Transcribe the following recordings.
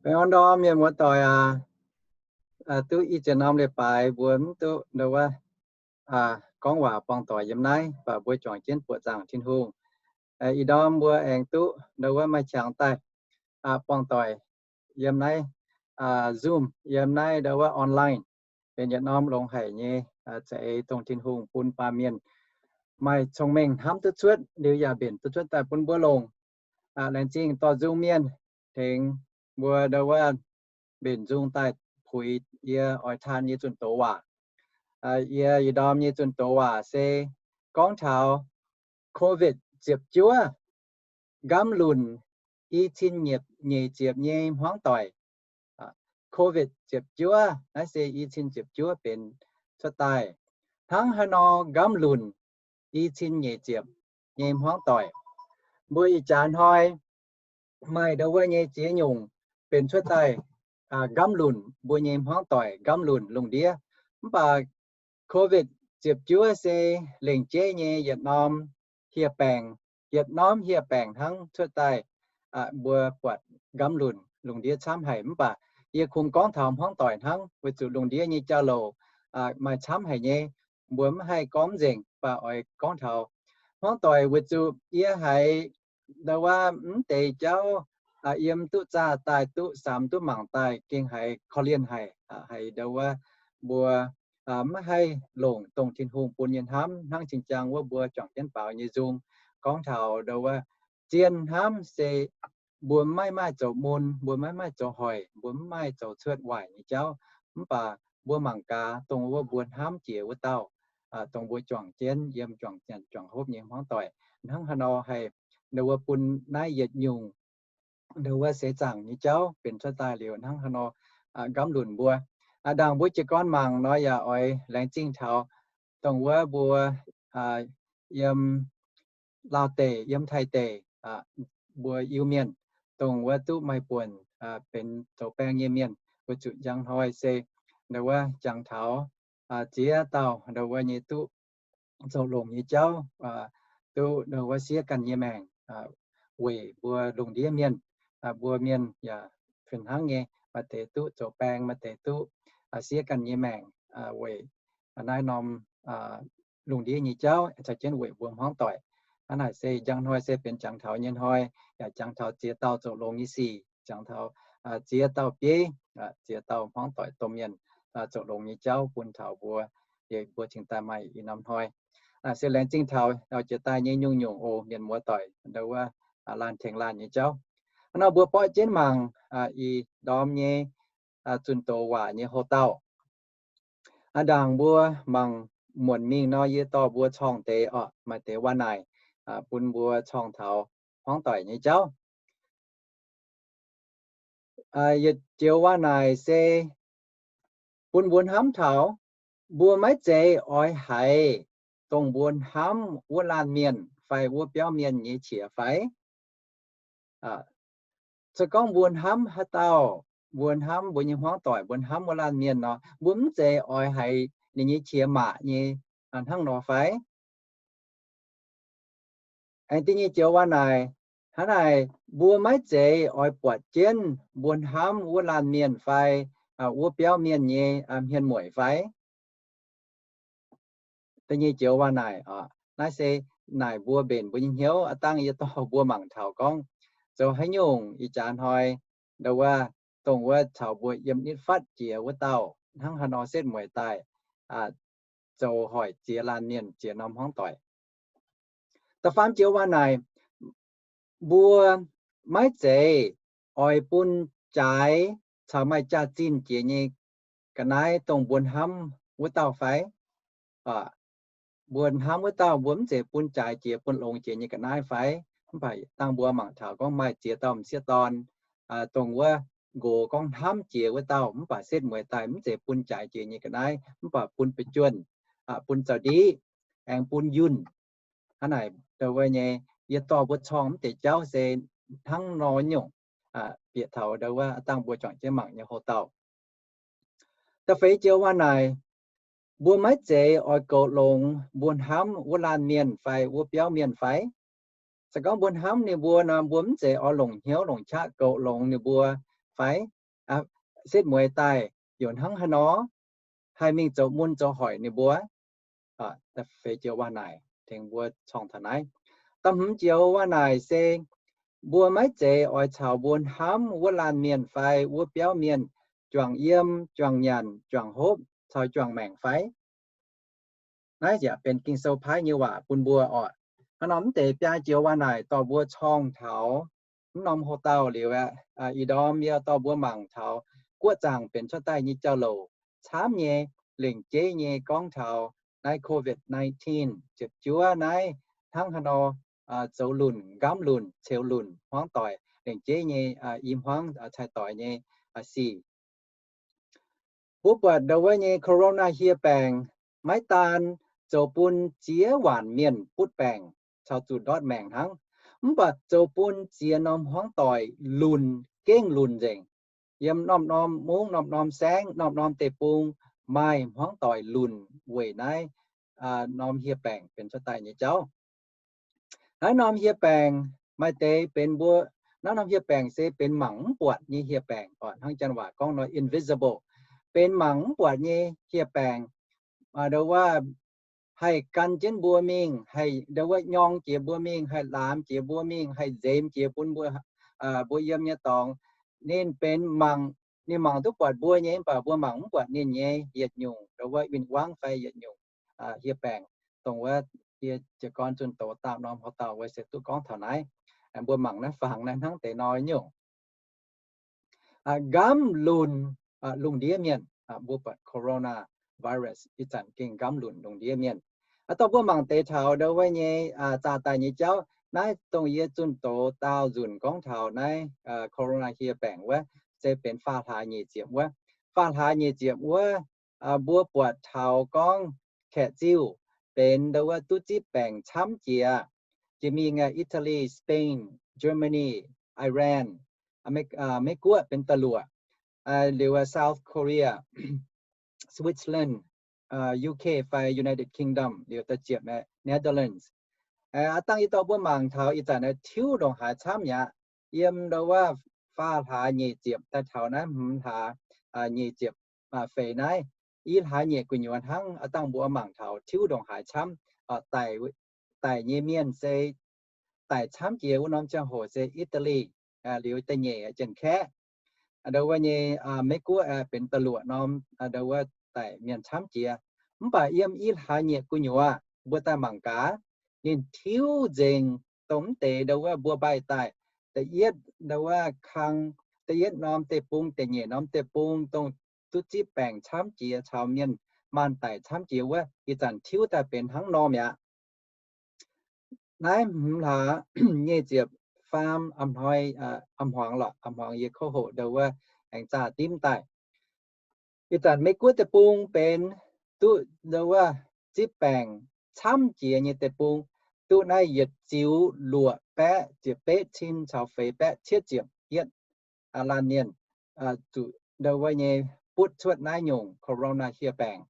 Baengh orn ndorm mienh muoz-doic aac, duqv i ziex norm leiz-baaix mbuo mv duqv ndo wuov gorngv waac buangh doic yiem naaiv, mv baac mbuo juangc jienv buoqc zaangc Tin-Hungh. Ih ndorm mbuo aengx duqv ndo wuov maaih qangx daaih buangh doic yiem naaiv Zoom, yiem naaiv ndo wuov online, benx yietc norm longx haic nyei za'eix dongh Tin-Hungh bun baamh mienh maaih cong-mengh hnamv duqv cuotv liuz yaac mbenc duqv cuotv daaih bun mbuo longc. Laengz zingh dorh nzung mienh tengx mbuo ndo wuov mbenc nzung daaih puix yie oix taan nyei zunh doz waac. Yie ih ndorm nyei zunh doz waac se gorngv taux COVID ziepc juov, nqamv lunc i cin nyeic ziepc nyei hmuangv doic. COVID ziepc juov, naaiv se i cin ziepc juov benx cuotv daaih. Hnangv haaix nor nqamv lunc i cin nyeic ziepc nyei hmuangv doic, mbuo ih jaax hnoi maaih ndo wuov nyei ziex nyungc benx cuotv daaih nqamv lunc mbuo nyei hmuangv doic, nqamv lunc lungh ndiev. Mv baac COVID ziepc juov se lengc jeiv nyei yietc norm hieh baengc, yietc norm hieh baengc hnangv cuotv daaih. Mbuo buatc nqamv lunc lungh ndiev camv haic, mv baac yie kungx gorngv taux hmuangv doic hnangv, weic zuqc lungh ndiev nyei jauv-louc maaih camv haic nyei. Mbuo mv haih gorngv nzengc, mv baac oix gorngv taux hmuangv doic weic zuqc yie haiz ndo wuov mv deix jauv yiem duqv zaah daaih duqv samx duqv mangc daaih gengh haiz korv-lienh haic, haiz ndo wuov mbuo mv haih longc dongh Tin-Hungh bun nyei hnamv hnangv cing-jang wuov mbuo juangc jienv baaux nyei nzung gorngv taux ndo wuov zien hnamv se mbuo maiv maaih zoux mun, mbuo maiv maaih zoux hoic, mbuo mv maaih zoux cuotv waaic nyei jauv, mv baac mbuo mangc gaax dongh wuov mbuo hnamv jiex wuov dauh, dongh mbuo juangc jienv yiem juangc janx juangc hopv nyei hmuangv doic. Hnangv haaix nor haih ndo wuov bun naaiv yietc nyungc ndo wuov seix zaangc nyei jauv benx cuotv daaih liuz hnangv haaix nor nqamv lunc mbuo. Ndaangc mbuo jiez gorn mangc nor yaac oix laengz zingh taux dongh wuov mbuo yiem Laauh deic, yiem Taiv deic, mbuo Iu-Mienh, dongh wuov duqv maaih buonc benx zoux baeng nyei mienh, weic zuqc njang hnoi se ndo wuov jangx taux ziex dauh ndo wuov nyei duqv zoux longx nyei jauv, duqv ndo wuov siev ganh nyei maengc weic mbuo lungh ndiev mienh. Mbuo mienh yaac fih hnangv nyei, maaih deix duqv zoux baeng, maaih deix duqv siev ganh nyei maengc weic naaiv norm lungh ndiev nyei jauv, caux jienv weic mbuo hmuangv doic. Hnangv naaic se njang hnoi se benx jangx taux nyei hnoi, yaac jangx taux ziex dauh zoux longx nyei sic, jangx taux ziex dauh bieiv, ziex dauh hmuangv doic domh mienh zoux longx nyei jauv bun taux mbuo, mbuo cingx daaih maaih ih norm hnoi. Se laengz zingh taux jiex daaih nyei nyungc-nyungc oc, mienh muoz-doic, ndo wuov laanh tengx laanh nyei jauv. Hnangv nor mbuo borqv jienv mangc ih ndorm nyei zunh doz waac nyei houx-dauh. Ndaangc mbuo mangc muonc mingh nor, yie dorh mbuo corngh deix oc, maaih deix waac naaic bun mbuo corngh taux hmuangv doic nyei jauv. Yietc joux waac naaic se bun mbuo hnamv taux mbuo maiv zeiz oix haiz dongh mbuo hnamv wuov laanh mienh fai wuov biauv mienh nyei qiex fai? Se gorngv mbuo hnamv haaix dauh, mbuo hnamv mbuo nyei hmuangv doic, mbuo hnamv wuov laanh mienh nor, mbuo mv zeiz oix haiz ninh nyei qiex maac nyei hnangv nor fai? Aengx da'nyeic joux waac naaic, hnangv naaic, mbuo maiv zeiz oix buatc jienv mbuo hnamv wuov laanh mienh fai wuov biauv mienh nyei hmien mueic fai? Da'nyeic joux waac naaic, naaiv se naaic mbuo mbenc mbuo nyei hnyouv, aav dangh yie dorh mbuo mangc taux gorngv zoux haaix nyungc ih jaax hnoi ndo wuov, dongh wuov caux mbuo yiem nitv fatv jiex wuov dauh hnangv haaix nor setv mueiz daaih zoux hoic ziex laanh mienh ziex norm hmuangv doic. Da'faam joux waac naaic, mbuo maiv zeiz oix bun jaaix caux maaih jaax-zinh jiex nyei ga'naaiv dongh mbuo hnamv wuov dauh fai? Mbuo hnamv wuov dauh mbuo mv zeiz bun jaaix jiex, bun longx jiex nyei ga'naaiv fai? Mv baac dangh mbuo mangc taux gorngv maaih ziex dauh m'sieqv dorn, dongh wuov nqox gorngv hnamv jiex wuov dauh, mv baac setv mueiz daaih mv zeiz bun jaaix jiex nyei ga'naaiv, mv baac bun ba'juonh, bun zaux-ndiqv, aengx bun yunh. Hnangv naaic ndo wuov nyei, yie dorh mbuo corngh mv deix jauv se hnangv nor nyungc, bieqc taux ndo wuov dangh mbuo juangc jienv mangc nyei houx-dauh. Da'feix joux waac naaic, mbuo maiv zeiz oix goux longx mbuo hnamv wuov laanh mienh fai wuov biauv mienh fai? Se gorngv mbuo hnamv ninh mbuo nor, mbuo mv zeiz oix longc hnyouv longc qaqv goux longx ninh mbuo fai? setv mueiz daaih youc hnangv haaix nor haih mingh zoux mun zoux hoic ninh mbuo. Feix joux waac-naaic tengx mbuo corng taux naaiv. Da'hmz joux waac-naaic se mbuo maiv zeiz oix caux mbuo hnamv wuov laanh mienh fai wuov biauv mienh juangc yiem, juangc nyanc, juangc hopv caux juangc maengc fai? Naaiv yaac benx Ging-Sou paaiv nyei waac bun mbuo oc. Hnangv nor mv deix biaa joux waac-naaic dorh mbuo corng taux mv norm houx-dauh liuz aqv. Ih ndorm yie dorh mbuo mangc taux guoqv zaangc benx cuotv daaih nyei jauv-louc camv nyei, lengc jeiv nyei gorngv taux naaiv COVID nineteen ziepc juov naaiv hnangv haaix nor zoux lunc, nqamv lunc, ceux lunc hmuangv doic, lengc jeiv nyei i hmuangv cai-doic nyei sic. Mbuo buatc ndau wuov nyei corona hieh baengc maiv daan zoux bun ziex waanc mienh butv baengc caux zuqc ndortv maengc hnangv, mv baac zoux bun ziex norm hmuangv doic lunc, gengh lunc nzengc. Yiem norm-norm mungv, norm-norm saengv, norm-norm deic-bung maaih hmuangv doic lunc weic naaiv norm hieh baengc benx cuotv daaih nyei jauv. Naaiv norm hieh baengc maaih deix benx mbuo, naaiv norm hieh baengc se benx mangc mv buatc nyei hieh baengc oc. Hnangv janx waac gorngv nor invisible, benx mangc mv buatc nyei hieh baengc. Ndau wuov haih gan jienv mbuo mingh, haih ndau wuov nyorng jiex mbuo mingh, haih laamx jiex mbuo mingh, haih nzemx jiex bun mbuo, mbuo yiem nyei dorngx. Ninh benx mangc, ninh mangc duqv buatc mbuo nyei, mv baac mbuo mangc mv buatc ninh nyei yietc nyungc ndau wuov win-wangv fai yietc nyungc hieh baengc, dongh wuov yie jiez gorn zunh doz daauh norm houx-dauh wuov se duqv gorngv taux naaiv. Mbuo mangc naaiv fangx naaiv hnangv deix nor nyungc. Nqamv lunc, lungh ndiev mienh, mbuo buatc coronavirus ih zanc gengh nqamv lunc lungh ndiev mienh. Dorh mbuo mangc deix taux ndau wuov nyei zaah daaih nyei jauv. Naaiv dongh yie zunh doz daauh nzunc gorngv taux naaiv corona hieh baengc wuov se benx faam hlaax nyic ziepc wuov. Faam hlaax nyic ziepc wuov mbuo buatc taux gorngv kaeqv ziuh benx ndau wuov duqv zipv baengc camv jiex. Jiex mingh Italy, Spain, Germany, Iran, Meiv Guoqv benx da'luoqc, liuz South Korea, Switzerland, U K fai United Kingdom, liuz da'ziepc Netherlands. Aav dangh yie dorh mbuo mangc taux ih zanc tiuv ndongc haaix camv mi'aqv. Yiem ndau wuov faam hlaax nyic ziepc daaih taux naaiv hmz hlaax nyic ziepc feix naaiv, i hlaax nyeic gu'nyuoz hnangv. Aav dangh mbuo mangc taux tiuv ndongc haaix camv. Daic nyei mienh se daic camv jiex wuov norm ziangh hoc se Italy, liuz da'nyeic Janx-Kaeqv. Ndau wuov nyei Meiv Guoqv benx da'luoqc norm ndau wuov daic mienh camv jiex. Mv baac yiem i hlaax nyeic gu'nyuoz mbuo daaih mangc gaax, ninh tiuv nzengc dongh mv deix ndau wuov mbuo mbaih daaih da'yietv ndau wuov kang, da'yietv norm deic-bung, da'nyeic norm deic-bung dongh duqv zipv baengc camv jiex caux mienh maanh daic camv jiex wuov, ih zanc tiuv daaih benx hnangv nor mi'aqv. Naaiv hmz hlaax nyic ziepc faam a'hnoi, a'hmuangx lorqc, a'hmuangx yie kouv hoqc ndau wuov aengx zaah dimv daaih. Ih zanc Meiv Guoqv deic-bung benx duqv ndau wuov zipv baengc camv jiex nyei deic-bung, duqv naaiv yietc ziux luoqc baeqv ziepc betv cin caux feix baeqv cietv ziepc yietv laanh mienh zuqc ndau wuov nyei butv cuotv naaiv nyungc corona hieh baengc.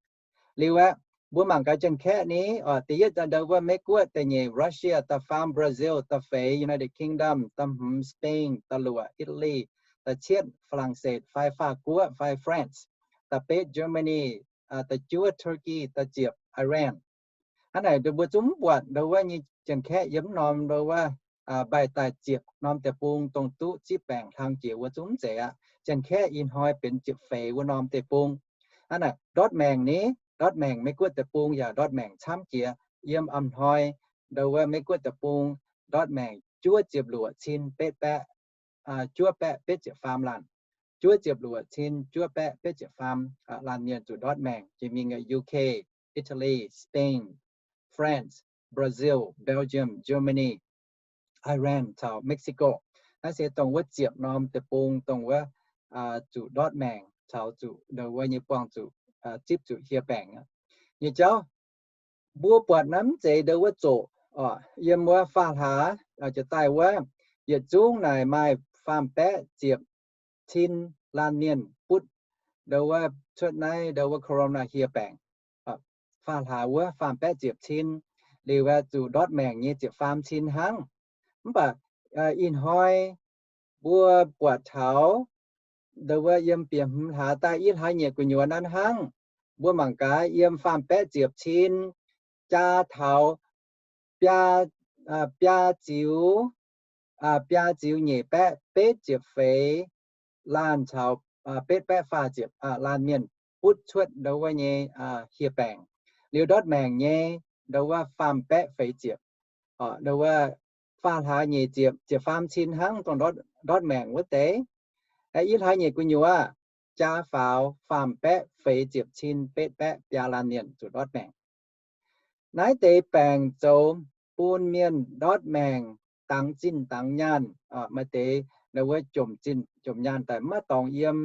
Liuz aeqv, mbuo mangc gaax Janx-Kaeqv ni, da'yietv ndau wuov Meiv Guoqv, da'nyeic Russia, da'faam Brazil, da'feix United Kingdom, da'hmz Spain, da'luoqc Italy, da'cietv Faa^lang^set fai Faah Guoqv fai France, da'betv Germany, da'juov Turkey, da'ziepc Iran. Hnangv naaic mbuo zungv mv buatc ndau wuov nyei Janx-Kaeqv yiem mv norm ndau wuov mbaih daaih ziepc norm deic-bung dongh duqv zipv baengc hlang jiex wuov zungv mv zeiz aqv. Janx-Kaeqv ih hnoi benx ziepc feix wuov norm deic-bung. Hnangv naaic ndortv maengc ni, ndortv maengc Meiv Guoqv deic-bung yaac ndortv maengc camv jiex. Yiem a'hnoi ndau wuov Meiv Guoqv deic-bung ndortv maengc juov ziepc luoqc cin betv baeqv, juov baeqv betv ziepc faam laanh. Juov ziepc luoqc cin juov baeqv betv ziepc faam laanh mienh zuqc ndortv maengc. Jiex mingh U K, Italy, Spain, France, Brazil, Belgium, Germany, Iran caux Mexico. Naaiv se dongh wuov ziepc norm deic-bung dongh wuov zuqc ndortv maengc caux zuqc ndau wuov nyei buangh zuqc zipv zuqc hieh baengc nyei jauv. Mbuo buatc naaiv mv zeiz ndau wuov zoqc oc. Yiem wuov faam hlaax jiex daaih wuov, yietc zungv naaic maaih faam baeqv ziepc cin laanh mienh butv ndau wuov cuotv naaiv ndau wuov corona hieh baengc. Faam hlaax wuov faam baeqv ziepc cin, liuz aeqv zuqc ndortv maengc nyei ziepc faam cin hnangv. Mv baac ih hnoi mbuo buatc taux ndau wuov yiem bieqc hmz hlaax daaih i hlaax nyeic gu'nyuoz naaiv hnangv, mbuo mangc gaax yiem faam-baeqv ziepc cin jaa taux biaa, biaa ziux, biaa ziux nyeic baeqv betv ziepc feix laanh caux betv baeqv faah ziepc laanh mienh butv cuotv ndau wuov nyei hieh baengc. Liuz ndortv maengc nyei ndau wuov faam-baeqv feix ziepc, ndau wuov faam hlaax nyeic ziepc, ziepc faam cin hnangv dongh ndortv maengc wuov deix. I hlaax nyeic gu'nyuoz jaa faaux faam-baeqv feix ziepc cin betv baeqv biaa laanh mienh zuqc ndortv maengc. Naaiv deix baengc zoux bun mienh ndortv maengc dangx zinh dangx nyaanh, maaih deix ndau wuov jomc zinh jomc nyaanh daaih maiv dorngx yiem,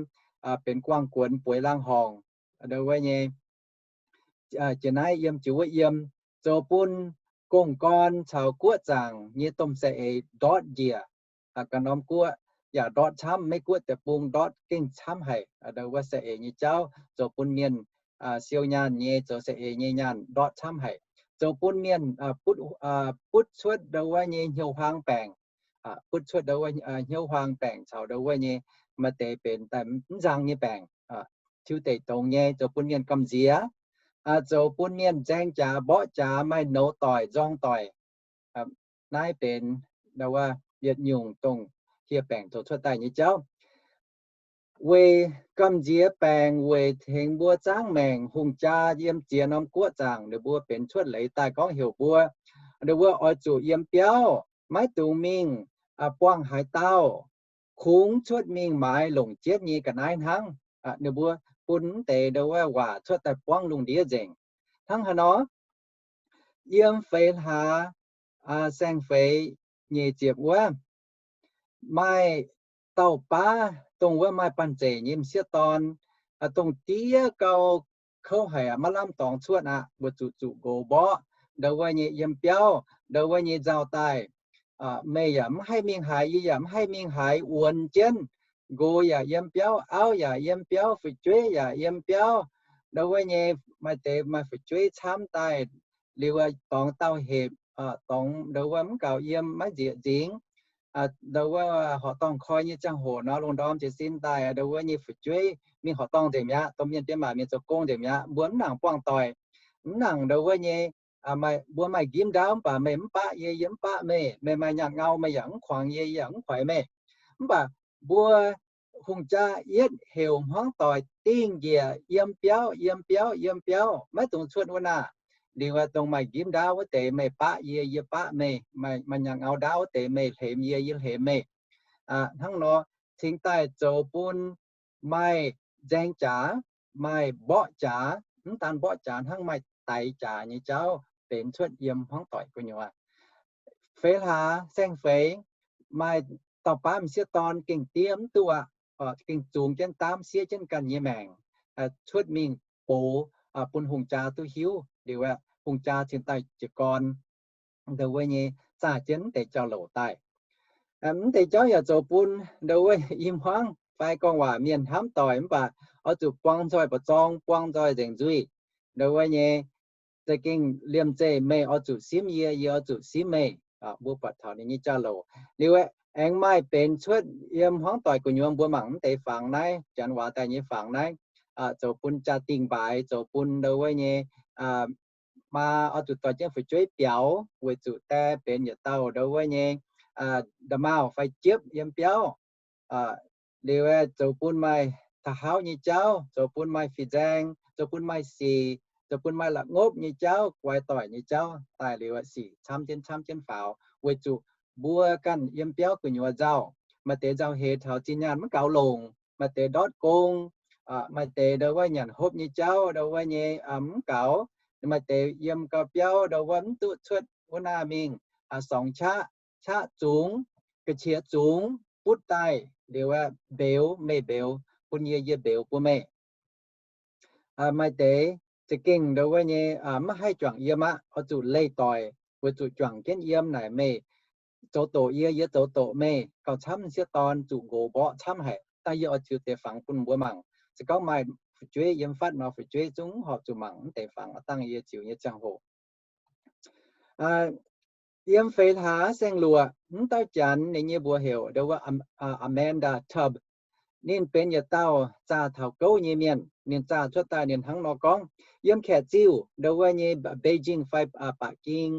benx guangh guonx bueix laangh horngc ndau wuov nyei. Jiex naaiv yiem jiex wuov yiem, zoux bun gong-gorn caux guoqv zaangc nyei domh saeng-eix ndortv njiec. Ganh norm guoqv yaac ndortv camv, Meiv Guoqv deic-bung ndortv gengh camv haic. Ndau wuov saeng-eix nyei jauv zoux bun mienh siou nyaanh nyei, zoux saeng-eix nyei nyaanh ndortv camv haic. Zoux bun mienh butv cuotv ndau wuov nyei hnyouv huaang baengc, butv cuotv ndau wuov hnyouv huaang baengc caux ndau wuov nyei maaih deix benx daaih mv nzang nyei baengc, tiuv deic dongz nyei, zoux bun mienh gamh nziex, zoux bun mienh nzaeng jaax mborqv jaax, maaih nouz doic nzorng doic. Naaiv benx ndau wuov yietc nyungc dongh hieh baengc zoux cuotv daaih nyei jauv. Weic gamh nziex baengc, weic tengx mbuo zaangv maengc, hungh jaa yiem ziex norm guoqv zaangc ninh mbuo benx cuotv leiz daaih gorngv heuc mbuo, ninh mbuo oix zuqc yiem biauv, maiv dungx mingh buangh haaix dauh, kungx cuotv mingh maaiz longc jienv nyei ga'naaiv hnangv. Ninh mbuo bun mv deix ndau wuov waac cuotv daaih buangv lungh ndiev nzengc. Hnangv haaix nor? Yiem feix hlaax saeng-feix nyeic ziepc wuov, maaih dauh baav dongh wuov maaih banh zeic nyei m'sieqv dorn, dongh diev gau kouv haic, maiv lamh dorngx cuotv aqv, mbuo zuqc zuqc nqox mborqv ndau wuov nyei yiem biauv ndau wuov nyei nzauh daaih. Meih yaac mv haih mingh haaix, yie yaac mv haih mingh haaix, wuonx jienv. Nqox yaac yiem biauv, auv yaac yiem biauv, fu'jueiv yaac yiem biauv. Ndau wuov nyei maaih deix maaih fu'jueiv camv daaih liuz, dorngx dauh hepc, dorngx ndau wuov mv gaux yiem, maiv nzieqc nzingx. Ndau wuov horqc dorngh koi nyei ziangh hoc nor, lungh ndorm jiez sin daaih, ndau wuov nyei fu'jueiv mingh horqc dorngh nzengc mi'aqv, domh mienh diex maac mienh zoux gong nzengc mi'aqv, mbuo mv nangc buangh doic, mv nangc ndau wuov nyei mbuo maaih njimv ndaauv mv baac meih mv baqv yie, yie mv baqv meih, meih maaih nyaanh ngau meih yaac mv kuangx yie, yie yaac mv kuaix meih. Mv baac mbuo hungh jaa yietv heuc hmuangv doic dingh njiec yiem biauv, yiem biauv, yiem biauv, maiv dungx cuotv wuov naaic. Liuz dongh maaih njimv ndaauv wuov deix meih baqv yie, yie baqv meih, maaih nyaanh ngau ndaauv wuov deix meih hlemx yie, yie hlemx meih. Hnangv nor cingx daaih zoux bun maaih nzaeng jaax, maaih mborqv jaax, mv daan mborqv jaax hnangv, maaih daix jaax nyei jauv benx cuotv yiem hmuangv doic gu'nyuoz. Feix hlaax saeng-feix, maaih dauh baav m'sieqv dorn gengh diev mv duqv aqv, gengh zungx jienv daamv siev jienv ganh nyei maengc cuotv mingh box bun hungh jaa duqv hiuv. Liuz aeqv, hungh jaa cingx daaih jiez gorn ndau wuov nyei zaah jienv mv deix jauv-louc daaih. Mv deix jauv yaac zoux bun ndau wuov i hmuangv fai gorngv waac mienh hnamv doic mv baac oix zuqc buang nzoih mbu'zorng, buang nzoih nzengc nzuih. Ndau wuov nyei za'gengh liemh zeih meih oix zuqc simv yie, yie oix zuqc simv meih. Mbuo buatc taux ninh nyei jauv-louc. Liuz aengx maaih benx cuotv yiem hmuangv doic gu'nyuoz, mbuo mangc mv deix fangx naaiv, janx waac daaih nyei fangx naaiv, zoux bun jaa-dingh mbaaix, zoux bun ndau wuov nyei maa oix zuqc dorh jienv fu'jueiv biaux weic zuqc die benx yietc dauh ndau wuov nyei nda'maauh fai jiepv yiem biauv. Liuz zoux bun maaih taux hauv nyei jauv, zoux bun maaih fih nzaeng, zoux bun maaih sic, zoux bun maaih la'ngopv nyei jauv, guai doic nyei jauv daaih liuz sic camv jienv camv jienv faaux weic zuqc mbuo ganh yiem biauv gu'nyuoz nzauh. Maaih deix nzauh heix taux zinh nyaanh mv gaux longc, maaih deix ndortv gong, maaih deix ndau wuov nyanc hopv nyei jauv ndau wuov nyei mv gaux. Maaih deix yiem gau biauv ndau wuov mv duqv cuotv wuov naaiv mingh, sorngx qaqv, qaqv zungx, ga'qiex zungx butv daaih liuz mbeux, meih mbeux bun yie, yie mbeux bun meih. Maaih deix za'gengh ndau wuov nyei maiv haih juangc yiem aqv, oix zuqc leih doic weic zuqc juangc jienv yiem naaic meih zoux doqc yie, yie zoux doqc meih, gauh camv m'sieqv dorn zuqc nqox mborqv camv haic. Dangh yie oix ziux deix fangx bun mbuo mangc. Se gorngv maaih fu'jueiv yiem fatv nor, fu'jueiv zungv horpc zuqc mangc mv deix fangx, dangh yie ziux nyei ziangh hoc. Yiem feix hlaax saeng-luoqc, mv dauh janx ninh nyei mbuox heuc ndau wuov Amanda Tubbs. Ninh benx yietc dauh zaah taux gouv nyei mienh. Ninh zaah cuotv daaih ninh hnangv nor gorngv, yiem Kaeqv Ziuh ndo wuov nyei Beijing fai Baqv Ging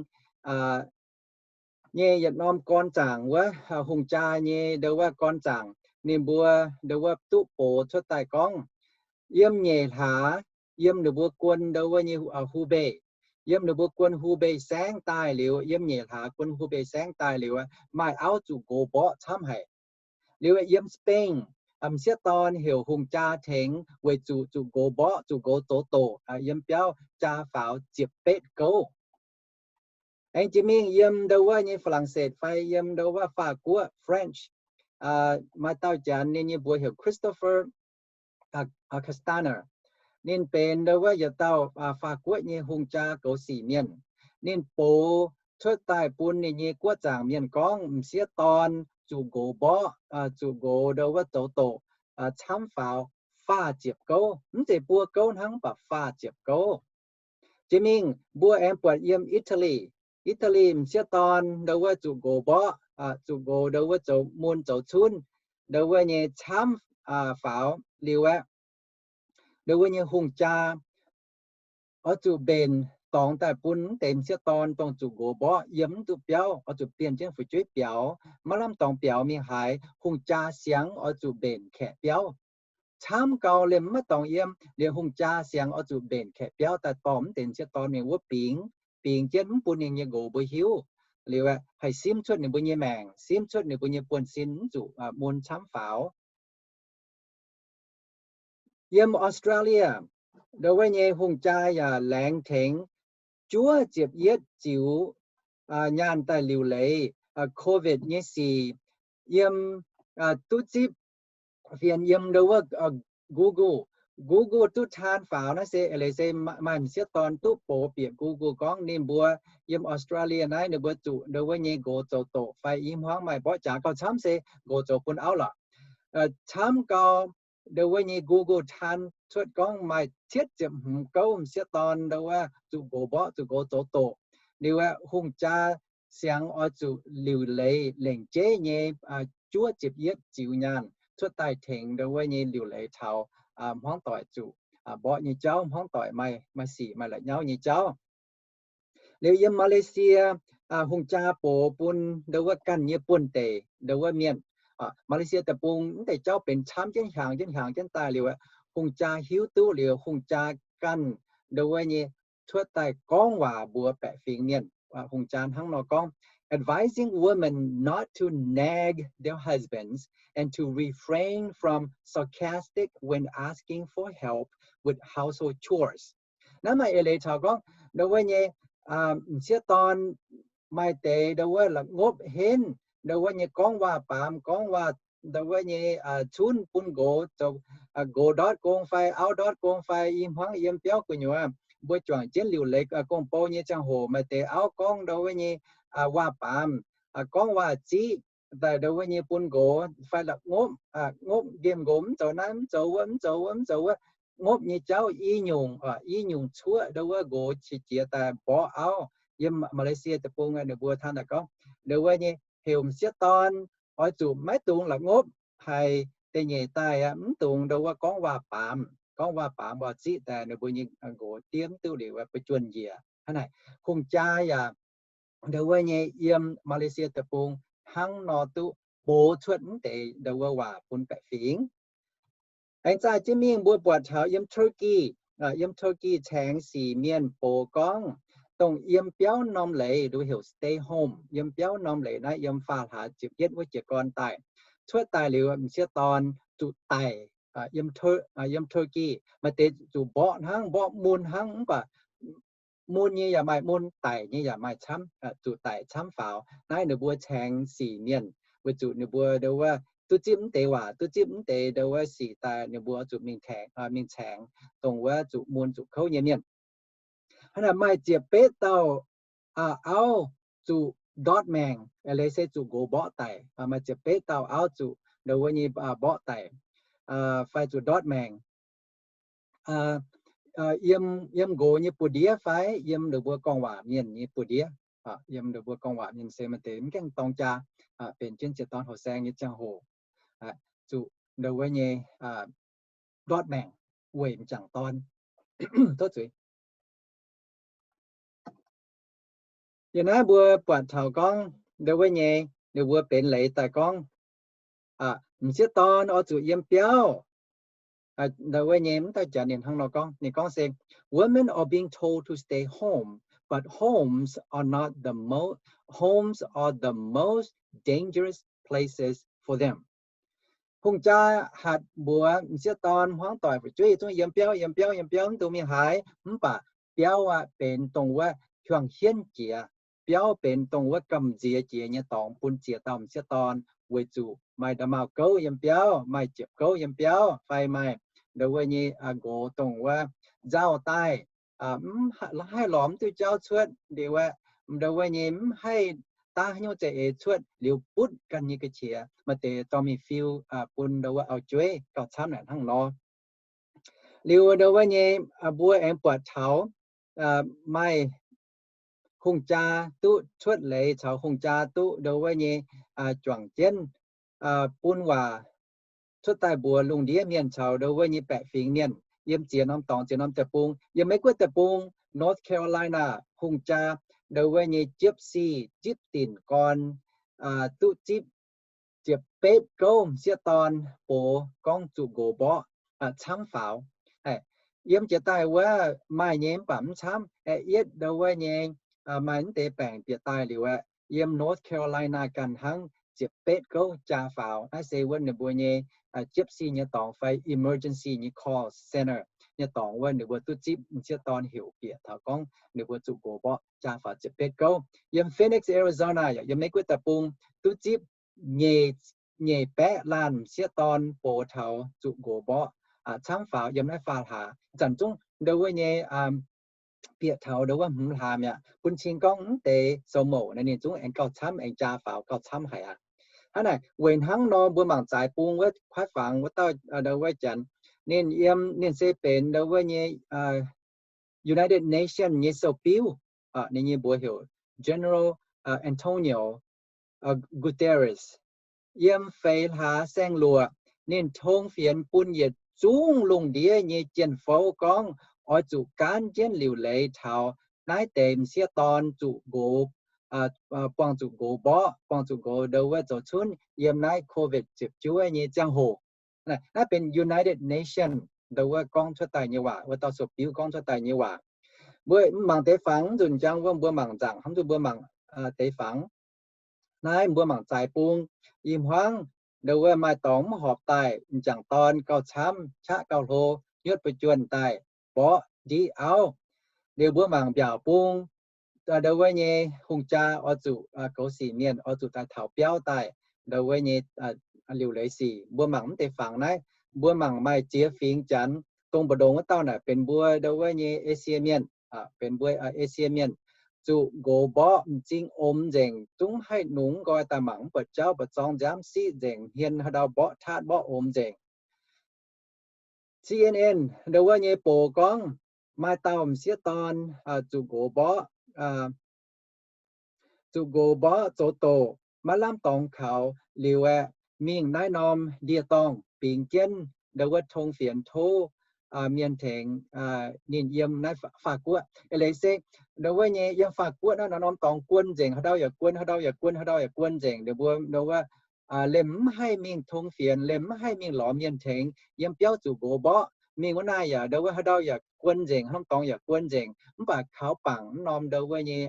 nyei yietc norm gorn zaangc wuov, hungh jaa nyei ndo wuov gorn zaangc, ninh mbuo ndo wuov duqv box cuotv daaih gorngv, yiem nyeic hlaax, yiem ninh mbuo guon ndo wuov nyei Hubei, yiem ninh mbuo guon Hubei saengv daaih liuz, yiem nyeic hlaax guon Hubei saengv daaih liuz, maaih auv zuqc nqox mborqv camv haic. Liuz yiem Spain, m'sieqv dorn heuc hungh jaa tengx weic zuqc zuqc nqox mborqv, zuqc nqox zoux doqc, yiem biauv jaa faaux ziepc betv gouv. Aengx jiex mingh yiem ndo wuov nyei Faa^lang^setv fai yiem ndo wuov Faa^guoqv, French, maaih dauh janx ninh nyei mbuox heuc Christopher Castaner. Ninh benx ndo wuov yietc dauh Faa^guoqv nyei hungh jaa goux sic mienh. Ninh box cuotv daaih bun ninh nyei guoqv zaangc mienh gorngv m'sieqv dorn zuqc nqox mborqv, zuqc nqox ndo wuov zoux doqc, camv faaux faah ziepc gouv. Mv zeiz buo gouv hnangv, mv baac faah ziepc gouv. Jiex mingh mbuo aengx buatc yiem Italy, Italy m'sieqv dorn ndo wuov zuqc nqox mborqv, zuqc nqox ndo wuov zoux mun zoux cunv ndo wuov nyei camv faaux liuz aeqv, ndo wuov nyei hungh jaa oix zuqc mbenc dorngx daaih bun mv deix m'sieqv dorn dongh zuqc nqox mborqv yiem mv duqv biauv, oix zuqc bienh jienv fu'jueiv biaux, maiv lamh dorngx biaux mingh haaix, hungh jaa siangx oix zuqc mbenc kaeqv biauv. Camv gau liemh maiv dorngx yiem, liuz hungh jaa siangx oix zuqc mbenc kaeqv biauv daaih dorh mv deix m'sieqv dorn mingh wuov bingx, bingx jienv mv bun ninh nyei nqox mbuo hiuv. Liuz haih simv cuotv ninh mbuo nyei maengc, simv cuotv ninh mbuo nyei buonv-sin mv zuqc mun camv faaux. Yiem Australia, ndo wuov nyei hungh jaa yaac laengz tengx juov ziepc yietv ziux nyaanh daaih liuc leiz COVID nyei sic. Yiem duqv zipv fienx yiem ndo wuov Google, Google duqv taan faaux naaiv se eix leiz se maaih m'sieqv dorn duqv box bieqc Google gorngv ninh mbuo yiem Australia naaiv ninh mbuo zuqc ndo wuov nyei nqox zoux doqc fai i hmuangv maaih mborqv jaax gauh camv se nqox zoux bun auv lorqc. Camv gau ndo wuov nyei Google taan cuotv gorngv maaih cietv ziepc hmz gouv m'sieqv dorn ndo wuov zuqc nqox mborqv, zuqc nqox zoux doqc. Liuz aeqv, hungh jaa siangx oix zuqc liuc leiz lengc jeiv nyei juov ziepc yietv ziux nyaanh cuotv daaih tengx ndo wuov nyei liuc leiz taux hmuangv doic zuqc mborqv nyei jauv, hmuangv doic maaih sic maaih la'nyauv nyei jauv. Liuz yiem Malaysia, hungh jaa box bun ndo wuov ganh nyei buonv-deic ndo wuov mienh. Malaysia deic-bung mv deix jauv benx camv jienv hiaangx jienv hiaangx jienv daaih liuz, hungh jaa hiuv duqv liuz, hungh jaa ganh ndo wuov nyei cuotv daaih gorngv waac mbuox baeqc fingx mienh. Hungh jaa hnangv nor gorngv, advising women not to nag their husbands and to refrain from sarcastic when asking for help with household chores. Naaiv maaih eix leiz taux gorngv ndo wuov nyei m'sieqv dorn maaih deix ndo wuov la'ngopv henv, ndo wuov nyei gorngv waac-baamz, gorngv waac ndo wuov nyei cunv bun nqox, zoux nqox ndortv gong fai auv ndortv gong fai i hmuangv yiem biauv gu'nyuoz mbuo juangc jienv liuc leiz gong-bou nyei ziangh hoc maaih deix auv gorngv ndo wuov nyei waac-baamz, gorngv waac-ziqv daaih ndo wuov nyei bun nqox fai la'ngopv, ngopv nqemh nqox mv zoux naaiv mv zoux wuov mv zoux wuov mv zoux wuov, ngopv nyei jauv i nyungc, i nyungc cuoqv ndo wuov nqox qiex jiez daaih mborqv auv. Yiem Malaysia deic-bung ninh mbuo taan daaih gorngv ndo wuov nyei heuc m'sieqv dorn oix zuqc maiv dungx la'ngopv, haiz da'nyeic daaih mv dungx ndo wuov gorngv waac-baamz, gorngv waac-baamz waac-ziqv daaih ninh mbuo nyei nqox diev mv duqv liuz mbuo juonh njiec. Hnangv naaic hungh jaa yaac ndo wuov nyei yiem Malaysia deic-bung hnangv nor duqv box cuotv mv deix ndo wuov waac bun baeqc fingx. Aengx zaah jienv mingh mbuo buatc taux yiem Turkey, yiem Turkey caengx sic mienh box gorngv, dongh yiem biauv norm leiz, nduov heuc stay home, yiem biauv norm leiz naaiv yiem faah hlaax ziepc yietv wuov jiez gorn daaih, cuotv daaih liuz m'sieqv dorn zuqc daic. Yiem Turkey maaih deix zuqc mborqv hnangv, mborqv mun hnangv, mv baac mun nyei yaac maaih, mun daic nyei yaac maaih camv, zuqc daic camv faaux. Naaiv ninh mbuo caengx sic mienh weic zuqc ninh mbuo ndo wuov duqv zipv mv deix waac, duqv zipv mv deix ndo wuov sic daaih ninh mbuo zuqc mingh caengx, dongh wuov zuqc mun zuqc kouv nyei mienh. Hnangv naaic maaih ziepc betv dauh auv zuqc ndortv maengc, leiz se zuqc nqox mborqv daic. Maaih ziepc betv dauh auv zuqc ndo wuov nyei mborqv daic fai zuqc ndortv maengc. Yiem nqox nyei buoz-ndiev fai yiem ninh mbuo gorngv waac mienh nyei buoz-ndiev. Yiem ninh mbuo gorngv waac mienh se maaih deix mv gaengh dorng jaa, benx jienv ziex dorn houh saeng nyei ziangh hoc, zuqc ndongc wuov nyei ndortv maengc weic m'jangc dorn. Tov zuiz. Yiem naaiv mbuo buatc taux gorngv ndongc wuov nyei, ninh mbuo benx leiz daaih gorngv, m'sieqv dorn oix zuqc yiem biauv. Ndongc wuov nyei mv dauh jaax ninh hnangv nor gorngv, ninh gorngv se, Women are being told to stay home, but homes are not the most, homes are the most dangerous places for them. Hungh jaa hatc mbuox m'sieqv dorn hmuangv doic fu'jueiv zungv yiem biauv, yiem biauv, yiem biauv, mv dungx mingh haaix. Mv baac biauv aqv benx dongh wuov hiuang hienv jiex. Biauv benx dongh wuov gamh nziex jiex nyei dorngx bun ziex dauh m'sieqv dorn, weic zuqc maaih nda'maauh gouv yiem biauv, maaih ziepc gouv yiem biauv, fai maaih ndongc wuov nyei nqox dongh wuov nzauh daaih, mv haih lorz mv diuh jauv cuotv liuz aeqv, ndongc wuov nyei mv haih daav haaix nyungc za'eix cuotv liuz butv ganh nyei ga'qiex, maaih deix dorh mingh fiu bun ndongc wuov auv-jueiv gauh camv naaic hnangv nor. Liuz ndongc wuov nyei mbuo aengx buatc taux maaih hungh jaa duqv cuotv leiz caux hungh jaa duqv ndongc wuov nyei juangc jienv bun waac cuotv daaih mbuox lungh ndiev mienh caux ndongc wuov nyei baeqc fingx mienh yiem ziex norm dorngx ziex norm deic-bung. Yiem Meiv Guoqv deic-bung, North Carolina, hungh jaa ndongc wuov nyei jiepv sic zipv dinc gorn duqv zipv ziepc betv gouv m'sieqv dorn box gorngv zuqc nqox mborqv, camv faaux. Yiem jiex daaih wuov maaih nyei mv baac mv camv. Aeqv, yietv ndongc wuov nyei maaih mv deix baengc bieqc daaih liuz aeqv, yiem North Carolina ganh hnangv ziepc betv gouv jaa faaux. Naaiv se wuov ninh mbuo nyei jiepv sic nyei dorngx fai emergency nyei call center nyei dorngx wuov ninh mbuo duqv zipv m'sieqv dorn heuc bieqc taux gorngv ninh mbuo zuqc nqox mborqv jaa faaux ziepc betv gouv. Yiem Phoenix, Arizona, yiem Meiv Guoqv deic-bung duqv zipv nyeic, nyeic baeqv laanh m'sieqv dorn box taux zuqc nqox mborqv, camv faaux yiem naaiv faam hlaax. Zanc zungv ndongc wuov nyei bieqc taux ndongc wuov hmz hlaax mi'aqv. Bun cing gorngv mv deix sou mouc naaiv ninh zungv aengx gauh camv, aengx jaa faaux gauh camv haic aqv. Hnangv naaic, weic hnangv nor mbuo mangc zaaix bung wuov kuaaiv fangx wuov dauh ndongc wuov janx, ninh yiem, ninh se benx ndongc wuov nyei United Nations nyei sou-biuv, ninh nyei mbuox heuc General Antonio Guterres. Yiem feix hlaax saeng-luoqc, ninh tong fienx bun yietc zungv lungh ndiev nyei jien-fouv gorngv oix zuqc gaanv jienv liuc leiz taux naaiv deix m'sieqv dorn zuqc nqox, buangh zuqc nqox mborqv, buangh zuqc nqox ndongc wuov zoux cunv yiem naaiv COVID ziepc juov nyei ziangh hoc. Naaiv benx United Nations ndongc wuov gorngv cuotv daaih nyei waac, wuov dauh sou-biuv gorngv cuotv daaih nyei waac. Mbuo mangc deix fangx, mv nzunc jangx wuov mbuo mangc nzaangc hnangv, mv nzunc mbuo mangc deix fangx. Naaiv mbuo mangc zaaix bung, ih hmuangv ndongc wuov maaih dorngx mv horpc daaih, m'jangc dorn gauh camv, qaqv gauh hlo, nyuotv buo juonh daaih mborqv ndiqv auv. Liuz mbuo mangc mbiaauc bung, ndongc wuov nyei hungh jaa oix zuqc goux sic mienh oix zuqc daaih taux biauv daaih ndongc wuov nyei liuc leiz sic. Mbuo mangc mv deix fangx naaiv, mbuo mangc maaih ziex fingx janx, dongh mbu'ndongx wuov dauh naaic benx mbuo ndongc wuov nyei Esie mienh, benx mbuo Esie mienh, zuqc nqox mborqv m'zing omx nzengc, zungv haih nungx nqoi daaih mangc mv buatc jauv, buatc zorng nziaamv siqv nzengc, hmien haaix ndau mborqv taatv mborqv omx nzengc. C N N ndongc wuov nyei box gorngv maaih dauh m'sieqv dorn zuqc nqox mborqv, zuqc nqox mborqv zoux doqc, maiv lamh dorngx kaux liuz aeqv, mingh naaiv norm ndie-dorngh bingx jienv ndongc wuov tong fienx tov mienh tengx ninh yiem naaiv Faam-Guoqv. Eix leiz se ndongc wuov nyei yiem Faam-Guoqv naaiv norm dorngx guon nzengc, haaix ndau yaac guon, haaix ndau yaac guon, haaix ndau yaac guon nzengc. Ninh mbuo ndongc wuov lemh mv haih mingh tong fienx, lemh mv haih mingh lorz mienh tengx, yiem biauv zuqc nqox mborqv. Mingh wuov naaiv yaac ndongc wuov haaix ndau yaac guon nzengc, norm dorngx yaac guon nzengc. Mv baac kaux bangc norm ndongc wuov nyei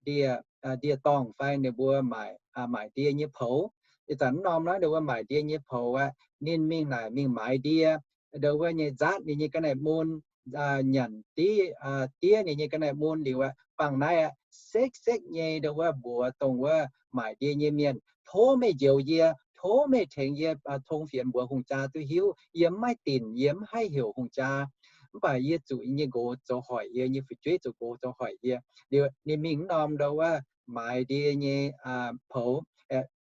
ndie, ndie-dorngh fai ninh mbuo maaic, maaic ndie nyei poux. Ih zanc mv norm naaiv ndongc wuov maaic ndie nyei poux aqv, ninh mingh naaic mingh maaiz ndie, ndongc wuov nyei nzaatv ninh nyei ga'naaiv mun, nyanc div, diev ninh nyei ga'naaiv mun liuz aqv, bangc naaiv aqv, sekv-sekv nyei ndongc wuov mbuox dongh wuov maaic ndie nyei mienh, tov meih njoux yie, tov meih tengx yie tong fienx mbuox hungh jaa duqv hiuv. Yie mv maaih dinc, yie mv haih heuc hungh jaa. Mv baac yie zuqc yie nyei nqox zoux hoic yie, nyei fu'jueiv zuqc nqox zoux hoic yie. Liuz ninh mingh mv norm ndongc wuov maaiz ndie nyei poux,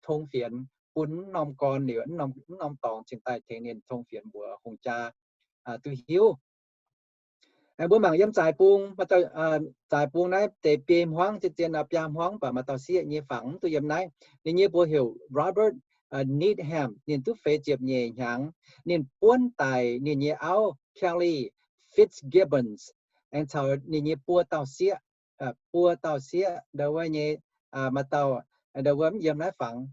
tong fienx bun mv norm gorn liuz, mv norm dorngx cingx daaih tengx ninh tong fienx mbuox hungh jaa duqv hiuv. Mbuo mangc yiem zaaix bung, zaaix bung naaiv deix biei hmuangv, zien-zien biaa hmuangv, mv baac maaih dauh sieqv nyei fangx mv duqv yiem naaiv. Ninh nyei mbuox heuc Robert Needham, ninh duqv feix ziepc nyeic hnyangx. Ninh buonv daic ninh nyei auv, Kelly Fitzgibbons, aengx caux ninh nyei buo dauh sieqv, buo dauh sieqv ndo wuov nyei, maaih dauh ndo wuov mv yiem naaiv fangx.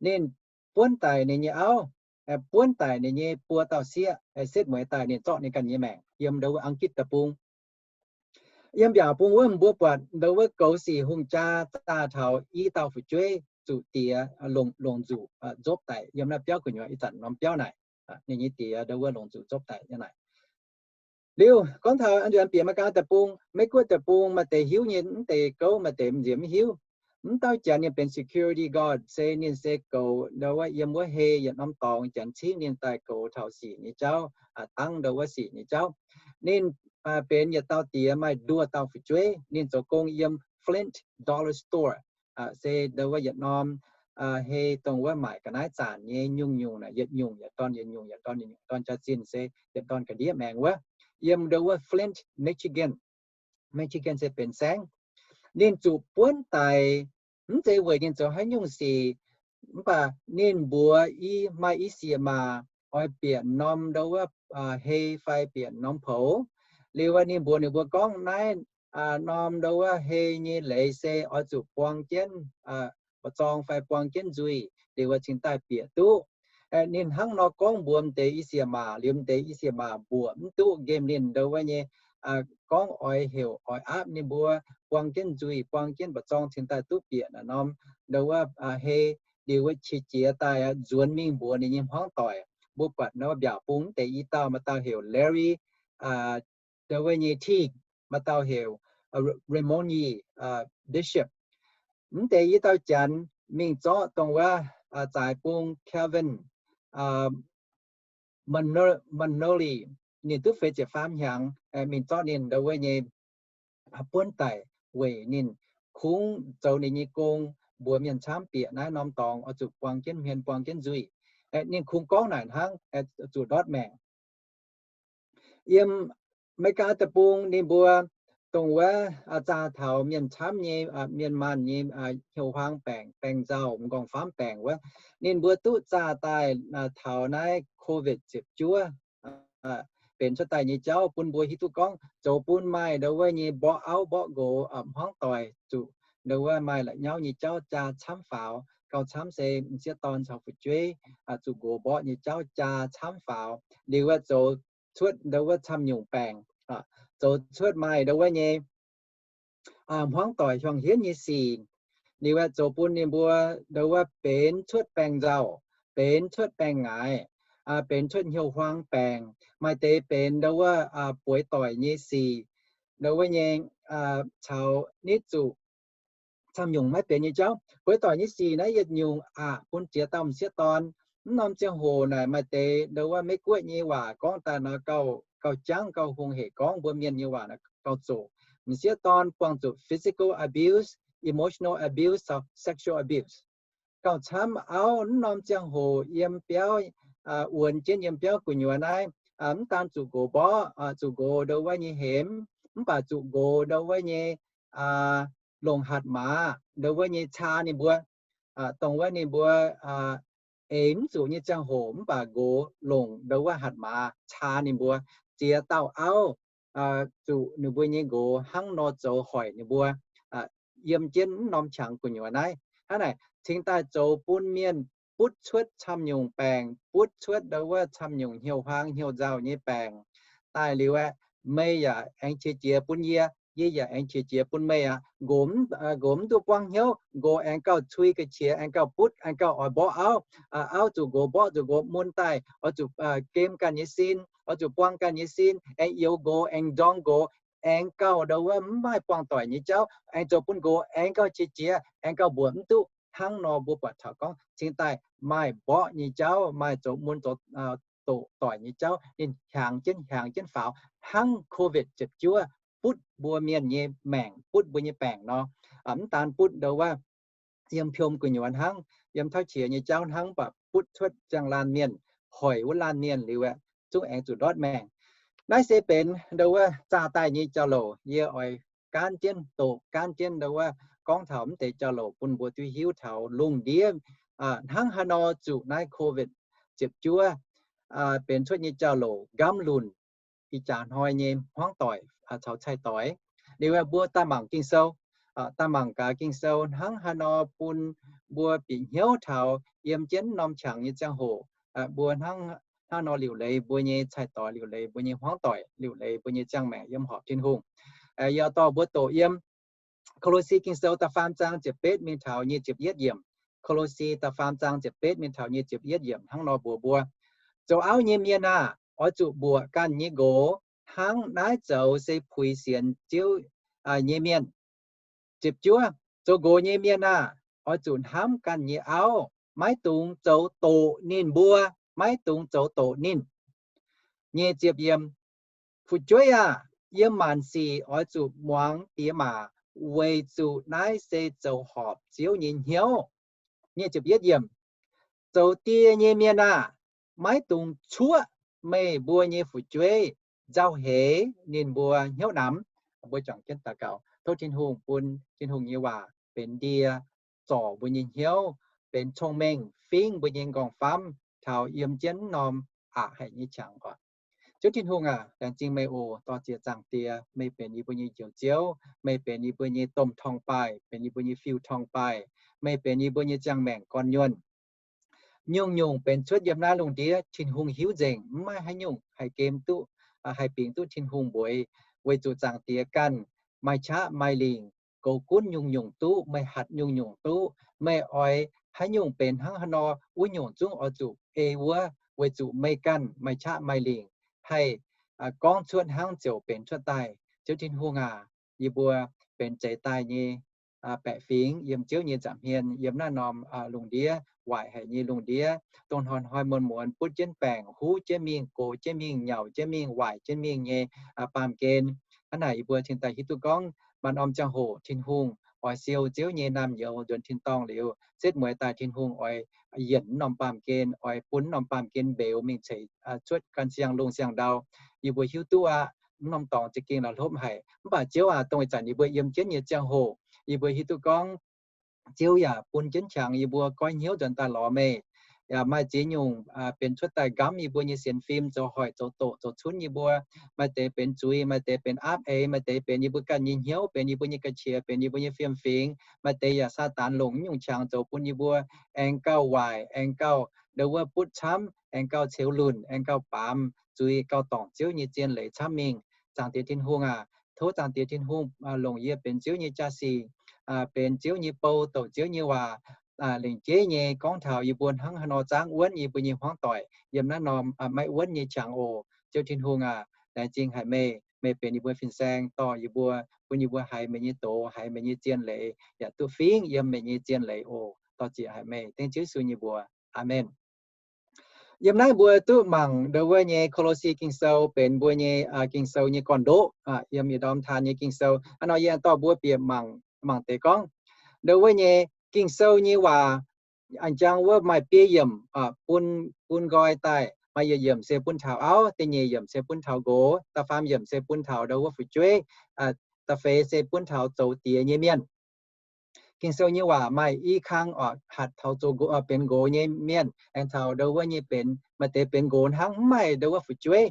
Ninh buonv daic ninh nyei auv, buonv daic ninh nyei buo dauh sieqv, setv mueiz daaih ninh zorqv ninh ganh nyei maengc yiem ndo wuov Aang Gitv Deic-Bung. Yiem mbiaauc bung wuov mbuo buatc ndo wuov goux sic hungh jaa zaah taux i dauh fu'jueiv zuqc diex longc, longc nzuqc nzopv daic yiem naaiv biauv gu'nyuoz ih zanc norm biauv naaic. Ninh nyei diex ndo wuov longc nzuqc nzopv daic nyei naaic. Liuz gorngv taux bieqc Meigaa Deic-Bung, Meiv Guoqv Deic-Bung maaih deix hiuv nyei, mv deix gouv maaih deix nziex mv hiuv. Mv dauh janx ninh benx security guard, se ninh se goux ndo wuov yiem wuov hei yietc norm dorngx janx cingv ninh daaih goux taux sic nyei jauv, dangv ndo wuov sic nyei jauv. Ninh benx yietc dauh diex maaih nduoh dauh fu'jueiv. Ninh zoux gong yiem Flint Dollar Store, se ndo wuov yietc norm hei dongh wuov maaic ga'naaiv zaanc nyei nyungc-nyungc naaic, yietc nyungc yietc dorn, yietc nyungc yietc dorn, yietc nyungc dorn jaa-zinh se yietc dorn ga'ndiev maengx wuov, yiem ndo wuov Flint, Michigan. Michigan se benx saengv. Ninh zuqc buonv daic, mv zeiz weic ninh zoux haaix nyungc sic, mv baac ninh mbuox i maaih i siec maac oix bieqc norm ndo wuov hei fai bieqc norm poux. Liuz ninh mbuox ninh mbuo gorngv naaiv norm ndo wuov hei nyei leiz se oix zuqc buang jienv mbu'zorng fai buang jienv nzuih, liuz cingx daaih bieqc duqv. Ninh hnangv nor gorngv mbuox m'deix i siec maac, liuz m'deix i siec maac mbuoqc mv duqv nqemh ninh ndo wuov nyei gorngv oix heuc oix aapv ninh mbuo buang jienv nzuih, buang jienv mbu'zorng cingx daaih duqv bieqc naaiv norm ndo wuov hei. Liuz wuov qiex jiez daaih nzuonx mingh mbuox ninh nyei hmuangv doic. Mbuo buatc ndo wuov mbiaauc bung mv deix i dauh maaih dauh heuc Larry, ndo wuov nyei Teague, maaih dauh heuc Ramon Bishop. Mv deix i dauh janx mingh zorqv dongh wuov zaaix bung Calvin Manoli, ninh duqv feix ziepc faam hnyangx, mingh zorqv ninh ndo wuov nyei buonv daic weic ninh kungx zoux ninh nyei gong, mbuox mienh camv bieqc naaiv norm dorngx oix zuqc buang jienv hmien, buang jienv nzuih. Ninh kungx gorngv naaic hnangv, zuqc ndortv maengc. Yiem Meigaa Deic-Bung ninh mbuo dongh wuov zaah taux mienh camv nyei, mienh maanh nyei hnyouv huaang baengc, baengc nzauh, m'nqorngv-famv baengc wuov, ninh mbuo duqv zaah daaih taux naaiv COVID ziepc juov benx cuotv daaih nyei jauv bun mbuo hiuv duqv gorngv zoux bun maaih ndo wuov nyei mborqv auv mborqv nqox, hmuangv doic zuqc ndo wuov maaih la'nyauv nyei jauv jaa camv faaux. Gauh camv se m'sieqv dorn caux fu'jueiv zuqc nqox mborqv nyei jauv jaa camv faaux. Liuz aeqv, zoux cuotv ndo wuov camv nyungc baengc, zoux cuotv maaih ndo wuov nyei hmuangv doic hiuang hienv nyei sic. Liuz aeqv, zoux bun ninh mbuo ndo wuov benx cuotv baengc nzauh, benx cuotv baengc ngaaic, benx cuotv hnyouv huaang baengc, maaih deix benx ndo wuov bueix doic nyei sic, ndo wuov nyei caux nitv zuqc camv nyungc maiv benx nyei jauv. Bueix doic nyei sic naaiv yietc nyungc aqc bun ziex dauh m'sieqv dorn. Mv norm ziangh hoc naaic maaih deix ndo wuov Meiv Guoqv nyei waac gorngv daaih nor gauh, gauh jangv, gauh hungh hec gorngv mbuo mienh nyei waac naaic gauh zoqc. M'sieqv dorn buangh zuqc physical abuse, emotional abuse, caux sexual abuse. Gauh camv auv mv norm ziangh hoc yiem biauv, wuonx jienv yiem biauv gu'nyuoz naaiv, mv daan zuqc nqox mborqv, zuqc nqox ndo wuov nyei hemx, mv baac zuqc nqox ndo wuov nyei longc hatc maaz ndo wuov nyei caa ninh mbuo, dongh wuov ninh mbuo eix mv zuqc nyei ziangh hoc mv baac nqox longc ndo wuov hatc maaz caa ninh mbuo. Ziex dauh auv zuqc ninh mbuo nyei nqox hnangv nor zoux hoic ninh mbuo yiem jienv mv norm qangx gu'nyuoz naaiv. Hnangv naaic cingx daaih zoux bun mienh butv cuotv camv nyungc baengc, butv cuotv ndo wuov camv nyungc hnyouv huaang hnyouv nzauh nyei baengc. Daaih liuz aeqv, meih yaac aengx qiex jiez bun yie, yie yaac aengx qiex jiez bun meih aqv. Nqox mv duqv buangv hnyouv, nqox aengx gauh cui ga'qiex, aengx gauh butv, aengx gauh oix mborqv auv. Auv zuqc nqox mborqv, zuqc nqox mun daaih, oix zuqc gem ganh nyei sin, oix zuqc buang ganh nyei sin, aengx youx nqox, aengx nzorng nqox, aengx gauh ndo wuov mv maaih buangh doic nyei jauv, aengx zoux bun nqox aengx gauh qiex jiez, aengx gauh mbuoqc mv duqv. Hnangv nor mbuo buatc taux gorngv cingx daaih maaih mborqv nyei jauv, maaih zoux mun zoux doqc doic nyei jauv, ninh hiaangx jienv hiaangx jienv faaux hnangv COVID ziepc juov butv mbuo mienh nyei maengc, butv mbuo nyei baengc nor. Mv daan butv ndo wuov yiem piom gu'nyuoz hnangv, yiem tauv qiex nyei jauv hnangv, mv baac butv cuotv ziangh laanh mienh, hoic wuov laanh mienh liuz aeqv, zungv aengx zuqc ndortv maengc. Naaiv se benx ndo wuov zaah daaih nyei jauv-louc. Yie oix gaanv jienv doqc gaanv jienv ndo wuov gorngv taux mv deix jauv-louc bun mbuo duqv hiuv taux lungh ndiev hnangv haaix nor zuqc naaiv Covid ziepc juov benx cuotv nyei jauv-louc nqamv lunc ih jaax hnoi nyei hmuangv doic caux cai-doix. Liuz mbuo daaih mangc Ging-Sou, daaih mangc gaax Ging-Sou hnangv haaix nor bun mbuo bieqc hnyouv taux yiem jienv norm qangx nyei ziangh hoc, mbuo hnangv, hnangv nor liuc leiz mbuo nyei cai-doix, liuc leiz mbuo nyei hmuangv doic, liuc leiz mbuo nyei ziangh maengc yiem horpc Tin-Hungh. Yie dorh mbuo doqc yiem Ko^lo^si Ging-Sou da'faam zaang ziepc betv mingh taux nyic ziepc yietv yiemc. Ko^lo^si da'faam zaang ziepc betv mingh taux nyic ziepc yietv yiemc hnangv nor mbuox mbuo, Zoux auv nyei mienh aah! Oix zuqc mbuoqc ganh nyei nqox hnangv naaiv zoux se puix sienx Ziouv nyei mienh. Ziepc juov, zoux nqox nyei mienh aah! Oix zuqc hnamv ganh nyei auv, maiv dungx zoux doqc ninh mbuo, maiv dungx zoux doqc ninh. Nyic ziepc yiemc, fu'jueiv aah! Yiem maanc sic oix zuqc muangx diex maac, weic zuqc naaiv se zoux horpc Ziouv nyei hnyouv. Nyic ziepc yietv yiemc, zoux die nyei mienh aah! Maiv dungx cuoqv meih mbuo nyei fu'jueiv, nzauh heix ninh mbuo hnyouv namx. Mbuo juangc jienv daux gaux, tov Tin-Hungh bun Tin-Hungh nyei waac benx ndie zorc mbuo nyei hnyouv, benx cong-mengh fingv mbuo nyei nqorngv-famv taux yiem jienv norm aqc haic nyei qangx oc. Ziouv Tin-Hungh aac, laengz zingh meih oc. Dorh ziex zaangc Diex, meih benx yie mbuo nyei Njoux Ziouv, meih benx yie mbuo nyei domh torngv-baaih, benx yie mbuo nyei fiuv torngv-baaih, meih benx yie mbuo nyei ziangh maengc gorn-nyuonh. Nyungc-nyungc benx cuotv yiem naaiv lungh ndiev, Tin-Hungh hiuv nzengc, mv maaih haaix nyungc haih gem duqv, haih bingx duqv Tin-Hungh mbueiz, weic zuqc zaangc Diex ganh maaih qaqv maaih lingc, goux gunv nyungc-nyungc duqv, meih hatc nyungc-nyungc duqv. Meih oix haaix nyungc benx hnangv haaix nor, wuov nyungc zungv oix zuqc ei wuov, weic zuqc meih ganh maaih qaqv maaih lingc, haih gorngv cuotv hnangv ziouc benx cuotv daaih. Ziouv Tin-Hungh aac, yie mbuo benx zeix daaih nyei baeqc fingx yiem Ziouv nyei nza'hmien, yiem naaiv norm lungh ndiev, waaic haic nyei lungh ndiev, dongh hnoi-hnoi muonz-muonz butv jienv baengc, huv jienv mingh, gox jienv mingh, nyauc jienv mingh, waaic jienv mingh nyei baamh gen. Hnangv naaic yie mbuo cingx daaih hiuv duqv gorngv maaih norm ziangh hoc Tin-Hungh oix siou Ziouv nyei naamh nyouz nzuonx tin-dorngh liuz, setv mueiz daaih Tin-Hungh oix yienc norm baamh gen, oix bun norm baamh gen mbeux mingh ceix cuotv ganh siang-lungh siang-ndau. Yie mbuo hiuv duqv aqv, mv norm dorngx za'gengh la'hlopv haic. Mv baac Ziouv aac, dongh ih zanc yie mbuo yiem jienv nyei ziangh hoc, yie mbuo hiuv duqv gorngv Ziouv yaac bun jienv qangx yie mbuo goiv hnyouv nzuonx daaih lorz meih. Yaac maaih ziex nyungc benx cuotv daaih nqamv yie mbuo nyei sienx fim, zoux hoic, zoux doqc, zoux cunv yie mbuo. Maaih deix benx zuiz, maaih deix benx aapv eix, maaih deix benx yie mbuo ganh nyei hnyouv, benx yie mbuo nyei ga'qiex, benx yie mbuo nyei fiem-fingx. Maaih deix yaac Saadaan longc nyungc qangx zoux bun yie mbuo aengx gauh waaic, aengx gauh ndo wuov butv camv, aengx gauh ceux lunc, aengx gauh baamz, zuiz gauh dorngc Ziouv nyei zien leiz camv mingh. Zaangc Diex Tin-Hungh aac, tov Zaangc Diex Tin-Hungh longc yie benx Ziouv nyei jaa-sic, benx Ziouv nyei bou, douc Ziouv nyei waac, lengc jeiv nyei gorngv taux yie mbuo hnangv haaix nor zaangv wuonv yie mbuo nyei hmuangv doic yiem naaiv norm maiv wuonv nyei qangx oc. Ziouv Tin-Hungh aac, laengz zingh haic meih. Meih benx yie mbuo fin-saeng, dorh yie mbuo, bun yie mbuo haiz meih nyei doz, haiz meih nyei zien leiz, yaac duqv fingv yiem meih nyei zien leiz oc. Dorh zieqc haic meih, dengv Ziouv Yesu nyei mbuox. Aamen. Yiem naaiv mbuo duqv mangc ndo wuov nyei Ko^lo^si Ging-Sou benx mbuo nyei Ging-Sou nyei gorn-ndoqv, yiem yietc ndorm taan nyei Ging-Sou. Hnangv nor yie dorh mbuo bieqc mangc, mangc deix gorngv ndo wuov nyei Ging-Sou nyei waac anjang wuov maaih biei yiemc bun, bun nqoi daaih. Maaih yietc yiemc se bun taux auv, da'nyeic yiemc se bun taux nqox, da'faam yiemc se bun taux ndo wuov fu'jueiv, da'feix se bun taux zoux diex nyei mienh. Ging-Sou nyei waac maaih i kang oc, hatc taux zoux nqox, benx nqox nyei mienh, aengx taux ndo wuov nyei benx, maaih deix benx nqox hnangv, mv maaih ndo wuov fu'jueiv.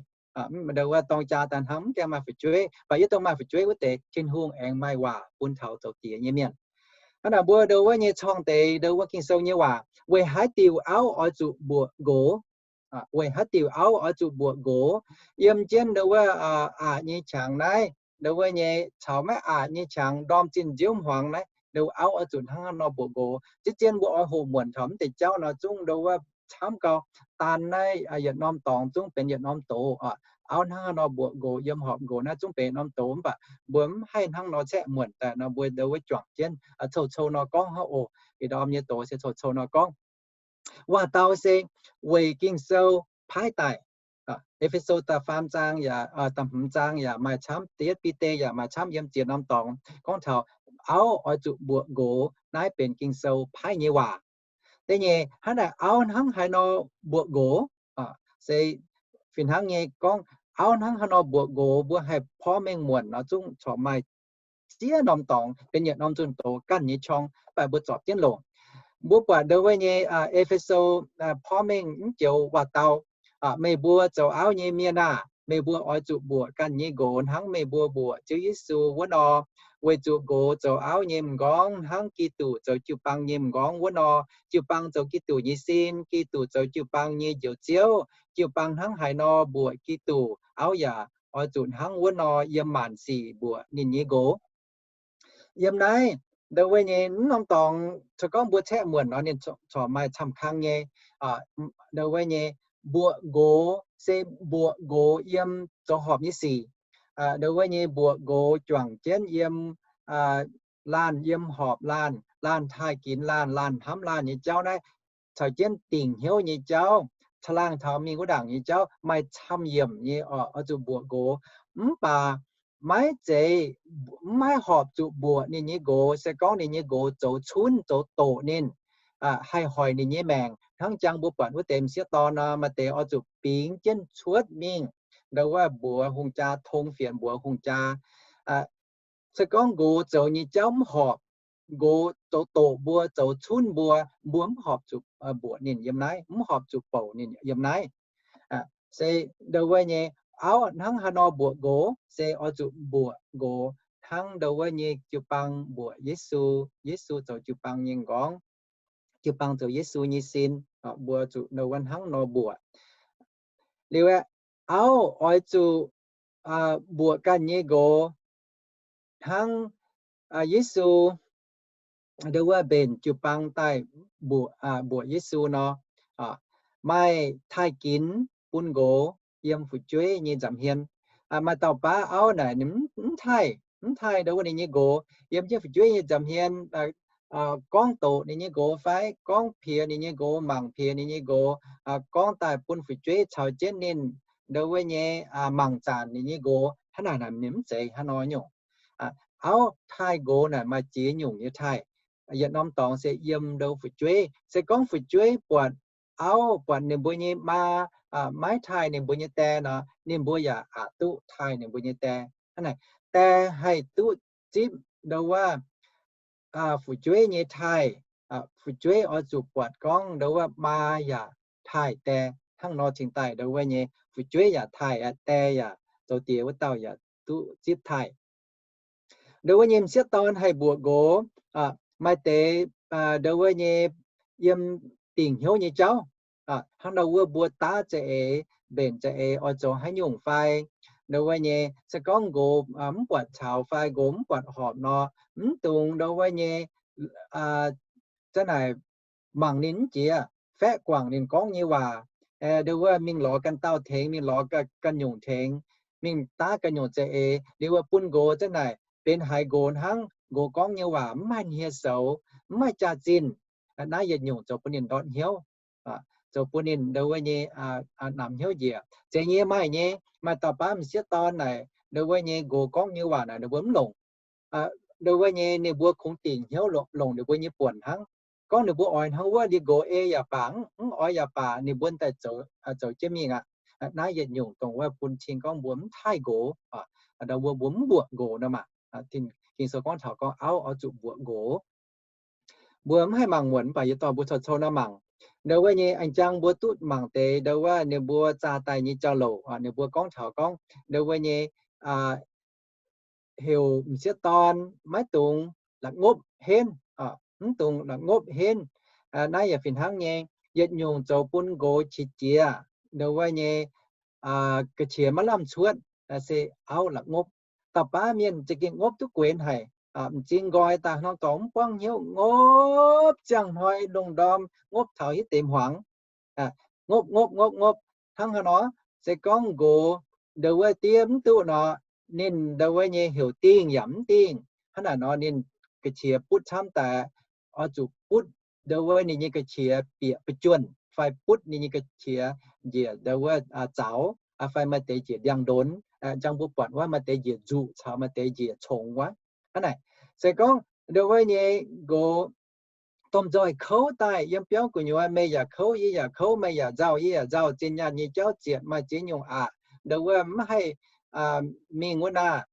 Ndo wuov dorng jaa daaih hnangv, mv gaengh maaih fu'jueiv, mv baac yie dongh maaih fu'jueiv wuov deix, Tin-Hungh aengx maaih waac bun taux zoux diex nyei mienh. Hnangv naaic mbuo ndo wuov nyei corng deix, ndo wuov Ging-Sou nyei waac, weic haaix diuc auv oix zuqc mbuoqc nqox? Weic haaix diuc auv oix zuqc mbuoqc nqox? Yiem jienv ndo wuov aqc nyei qangx naaiv, ndo wuov nyei caux maiv aqc nyei qangx ndorm zinh nziouv hmuangx naaiv, ndo wuov auv oix zuqc hnangv haaix nor mbuoqc nqox? Zien-zien mbuo oix hoqc muonc taux mv deix jauv nor zungv ndo wuov camv gau. Daan naaiv yietc norm dorngx zungv benx yietc norm doz. Auv hnangv haaix nor mbuoqc nqox, yiem horpc nqox naaiv zungv benx yietc norm doz, mv baac mbuo mv haih hnangv nor caeqv muonc daaih nor, mbuo ndo wuov juangc jienv coux-coux nor gorngv hnangv oc. Ih ndorm nyei doz se coux-coux nor gorngv. Waac-dau se weic Ging-Sou paaiv daaih. E^fe^so da'faam zaang yaac, da'hmz zaang yaac maaih camv, da'yietv Bide yaac maaih camv, yiem ziex norm dorngx gorngv taux auv oix zuqc mbuoqc nqox. Naaiv benx Ging-Sou paaiv nyei waac. Da'nyeic, hnangv naaic auv hnangv haaix nor mbuoqc nqox? Se fih hnangv nyei gorngv auv hnangv haaix nor mbuoqc nqox, mbuo haih porv mengh muonc nor zungv corc maaih ziex norm dorngx benx yietc norm nzunh doz ganh nyei qorng, mv baac mbuo zorpc jienv longc. Mbuo buatc ndo wuov nyei E^fe^so porv mengh mv joux waac-dau, meih mbuo zoux auv nyei mienh aah! Meih mbuo oix zuqc mbuoqc ganh nyei nqox hnangv meih mbuo mbuoqc Ziouv Yesu wuov nor. Weic zuqc nqox zoux auv nyei m'nqorngv hnangv Giduc zoux jiu-baang nyei m'nqorngv wuov nor. Jiu-baang zoux Giduc nyei sin, Giduc zoux jiu-baang nyei Njoux Ziouv. Jiu-baang hnangv haaix nor mbuoqc Giduc, auv yaac oix zuqc hnangv wuov nor yiem maanc sic mbuoqc ninh nyei nqox. Yiem naaiv ndo wuov nyei mv norm dorngx, se gorngv mbuo caeqv muonc nor ninh corc maaih camv-kang nyei. Ndo wuov nyei mbuoqc nqox se mbuoqc nqox yiem zoux horpc nyei sic. Ndo wuov nyei mbuoqc nqox juangc jienv yiem laanh, yiem horpc laanh, laanh taaih ginx laanh, laanh hnamv laanh nyei jauv naaiv, caux jienv dingc hnyouv nyei jauv, caangh laangh taux mingh wuov ndaangc nyei jauv maaih camv yiemc nyei oix zuqc mbuoqc nqox. Mv baac maiv zeiz, mv maiv horpc zuqc mbuoqc ninh nyei nqox se gorngv ninh nyei nqox zoux cunv zoux doqc ninh, haih hoic ninh nyei maengc. Hnangv jangx mbuo buatc wuov deix m'sieqv dorn nor, maaih deix oix zuqc bingx jienv cuotv mingh, ndo wuov mbuox hungh jaa, tong fienx mbuox hungh jaa. Se gorngv nqox zoux nyei jauv mv horpc, nqox zoux doqc mbuo, zoux cunv mbuo, mbuo mv horpc zuqc mbuoqc ninh yiem naaiv, mv horpc zuqc bouc ninh yiem naaiv. Se ndo wuov nyei auv hnangv haaix nor mbuoqc nqox se oix zuqc mbuoqc nqox hnangv ndo wuov nyei jiu-baang mbuoqc Yesu, Yesu zoux jiu-baang nyei m'nqorngv, jiu-baang zoux Yesu nyei sin. Mbuo zuqc ndo wuov hnangv nor mbuoqc. Liuz aeqv, auv oix zuqc mbuoqc ganh nyei nqox hnangv Yesu ndo wuov mbenc jiu-baang daaih mbuoqc Yesu nor. Maaih taaih ginx bun nqox yiem fu'jueiv nyei nza'hmien. Maaih dauh baav auv naaic ninh mv taaih, mv taaih ndo wuov ninh nyei nqox yiem jienv fu'jueiv nyei nza'hmien, gorngv doqc ninh nyei nqox fai gorngv piex ninh nyei nqox, mangc piex ninh nyei nqox, gorngv daaih bun fu'jueiv caux jienv ninh ndo wuov nyei mangc zanc ninh nyei nqox. Hnangv naaic, ninh mv zeiz hnangv nor nyungc. Auv taaih nqox naaic maaih ziex nyungc nyei taaih. Yietc norm dorngx se yiem ndo fu'jueiv. Se gorngv fu'jueiv buatc auv, buatc ninh mbuo nyei maa maiv taaih ninh mbuo nyei die nor, ninh mbuo yaac aqc duqv taaih ninh mbuo nyei die. Hnangv naaic, die haih duqv zipv ndo wuov fu'jueiv nyei taaih. Fu'jueiv oix zuqc buatc gorngv ndo wuov maa yaac taaih die. Hnangv nor cingx daaih ndo wuov nyei fu'jueiv yaac taaih, die yaac zoux diex wuov dauh yaac duqv zipv taaih. Ndo wuov nyei m'sieqv dorn haih mbuoqc nqox, maaih deix ndo wuov nyei yiem dingc hnyouv nyei jauv, hnangv ndo wuov mbuo daav za'eix, mbenc za'eix oix zoux haaix nyungc fai, ndo wuov nyei se gorngv nqox mv buatc caux fai nqox mv buatc horpc nor, mv dungx ndo wuov nyei za'gengh naaic mangc ninh mv jiex, faeqv guangc ninh gorngv nyei waac, ndo wuov mingh lorz ganh dauh tengx, mingh lorz ganh nyungc tengx, mingh daav ganh nyungc za'eix, liuz wuov bun nqox za'gengh naaic benx haiz nqox hnangv, nqox gorngv nyei waac mv maaih hniev-soux, mv maaih jaax-zinh. Naaiv yietc nyungc zoux bun ninh ndortv hnyouv, zoux bun ninh ndo wuov nyei namx hnyouv njiec. Zeiz nyei, maaih nyei, maaih dauh baav m'sieqv dorn naaic ndo wuov nyei nqox gorngv nyei waac naaic ninh mbuo mv longc. Ndo wuov nyei ninh mbuo kungx dingc hnyouv longc ninh mbuo nyei buonc hnangv. Gorngv ninh mbuo oix hnangv wuov, liuz nqox ei yaac baac, mv oix yaac baac, ninh mbuo daaih zoux jienv mingh aqv. Naaiv yietc nyungc dongh wuov bun cing gorngv mbuo mv taaih nqox, ndo wuov mbuo mv mbuoqc nqox nor maah. Ging-Sou gorngv taux gorngv auv oix zuqc mbuoqc nqox. Mbuo mv haih mangc muonc, mv baac yie dorh mbuo cou-cou nor mangc. Ndo wuov nyei aengx jangx mbuo duqv mangc deix ndo wuov ninh mbuo zaah daaih nyei jauv-louc. Ninh mbuo gorngv taux gorngv ndo wuov nyei heuc m'sieqv dorn maiv dungx la'ngopv henv, mv dungx la'ngopv henv. Naaiv yaac fih hnangv nyei, yietc nyungc zoux bun nqox qiex jiez, ndo wuov nyei ga'qiex maiv lamh cuotv se auv la'ngopv. Dauh baav mienh za'gengh ngopv duqv guenx haic, m'zing nqoi daaih hnangv dorngx mv buangv hnyouv, ngopv ziangh hnoi lungh ndorm, ngopv taux hitv deix hmuangx, ngopv ngopv ngopv ngopv hnangv haaix nor. Se gorngv nqox ndo wuov diev mv duqv nor, ninh ndo wuov nyei heuc dingh yaac mv dingh. Hnangv naaic nor ninh ga'qiex butv camv daaih, oix zuqc butv ndo wuov ninh nyei ga'qiex bieqc ba'juonh fai butv ninh nyei ga'qiex njiec ndo wuov zaux, fai maaih deix njiec ndiangx-ndonx, njang mbuo buatc wuov maaih deix njiec nzuqc caux maaih deix njiec congx wuov. Hnangv naaic, se gorngv ndo wuov nyei nqox domh nzoih kouv daaih, yiem biauv gu'nyuoz meih yaac kouv yie yaac kouv, meih yaac nzauh yie yaac nzauh, zinh nyaanh nyei jauv zietc maaih ziex nyungc aqc, ndo wuov mv haih mingh wuov naaic,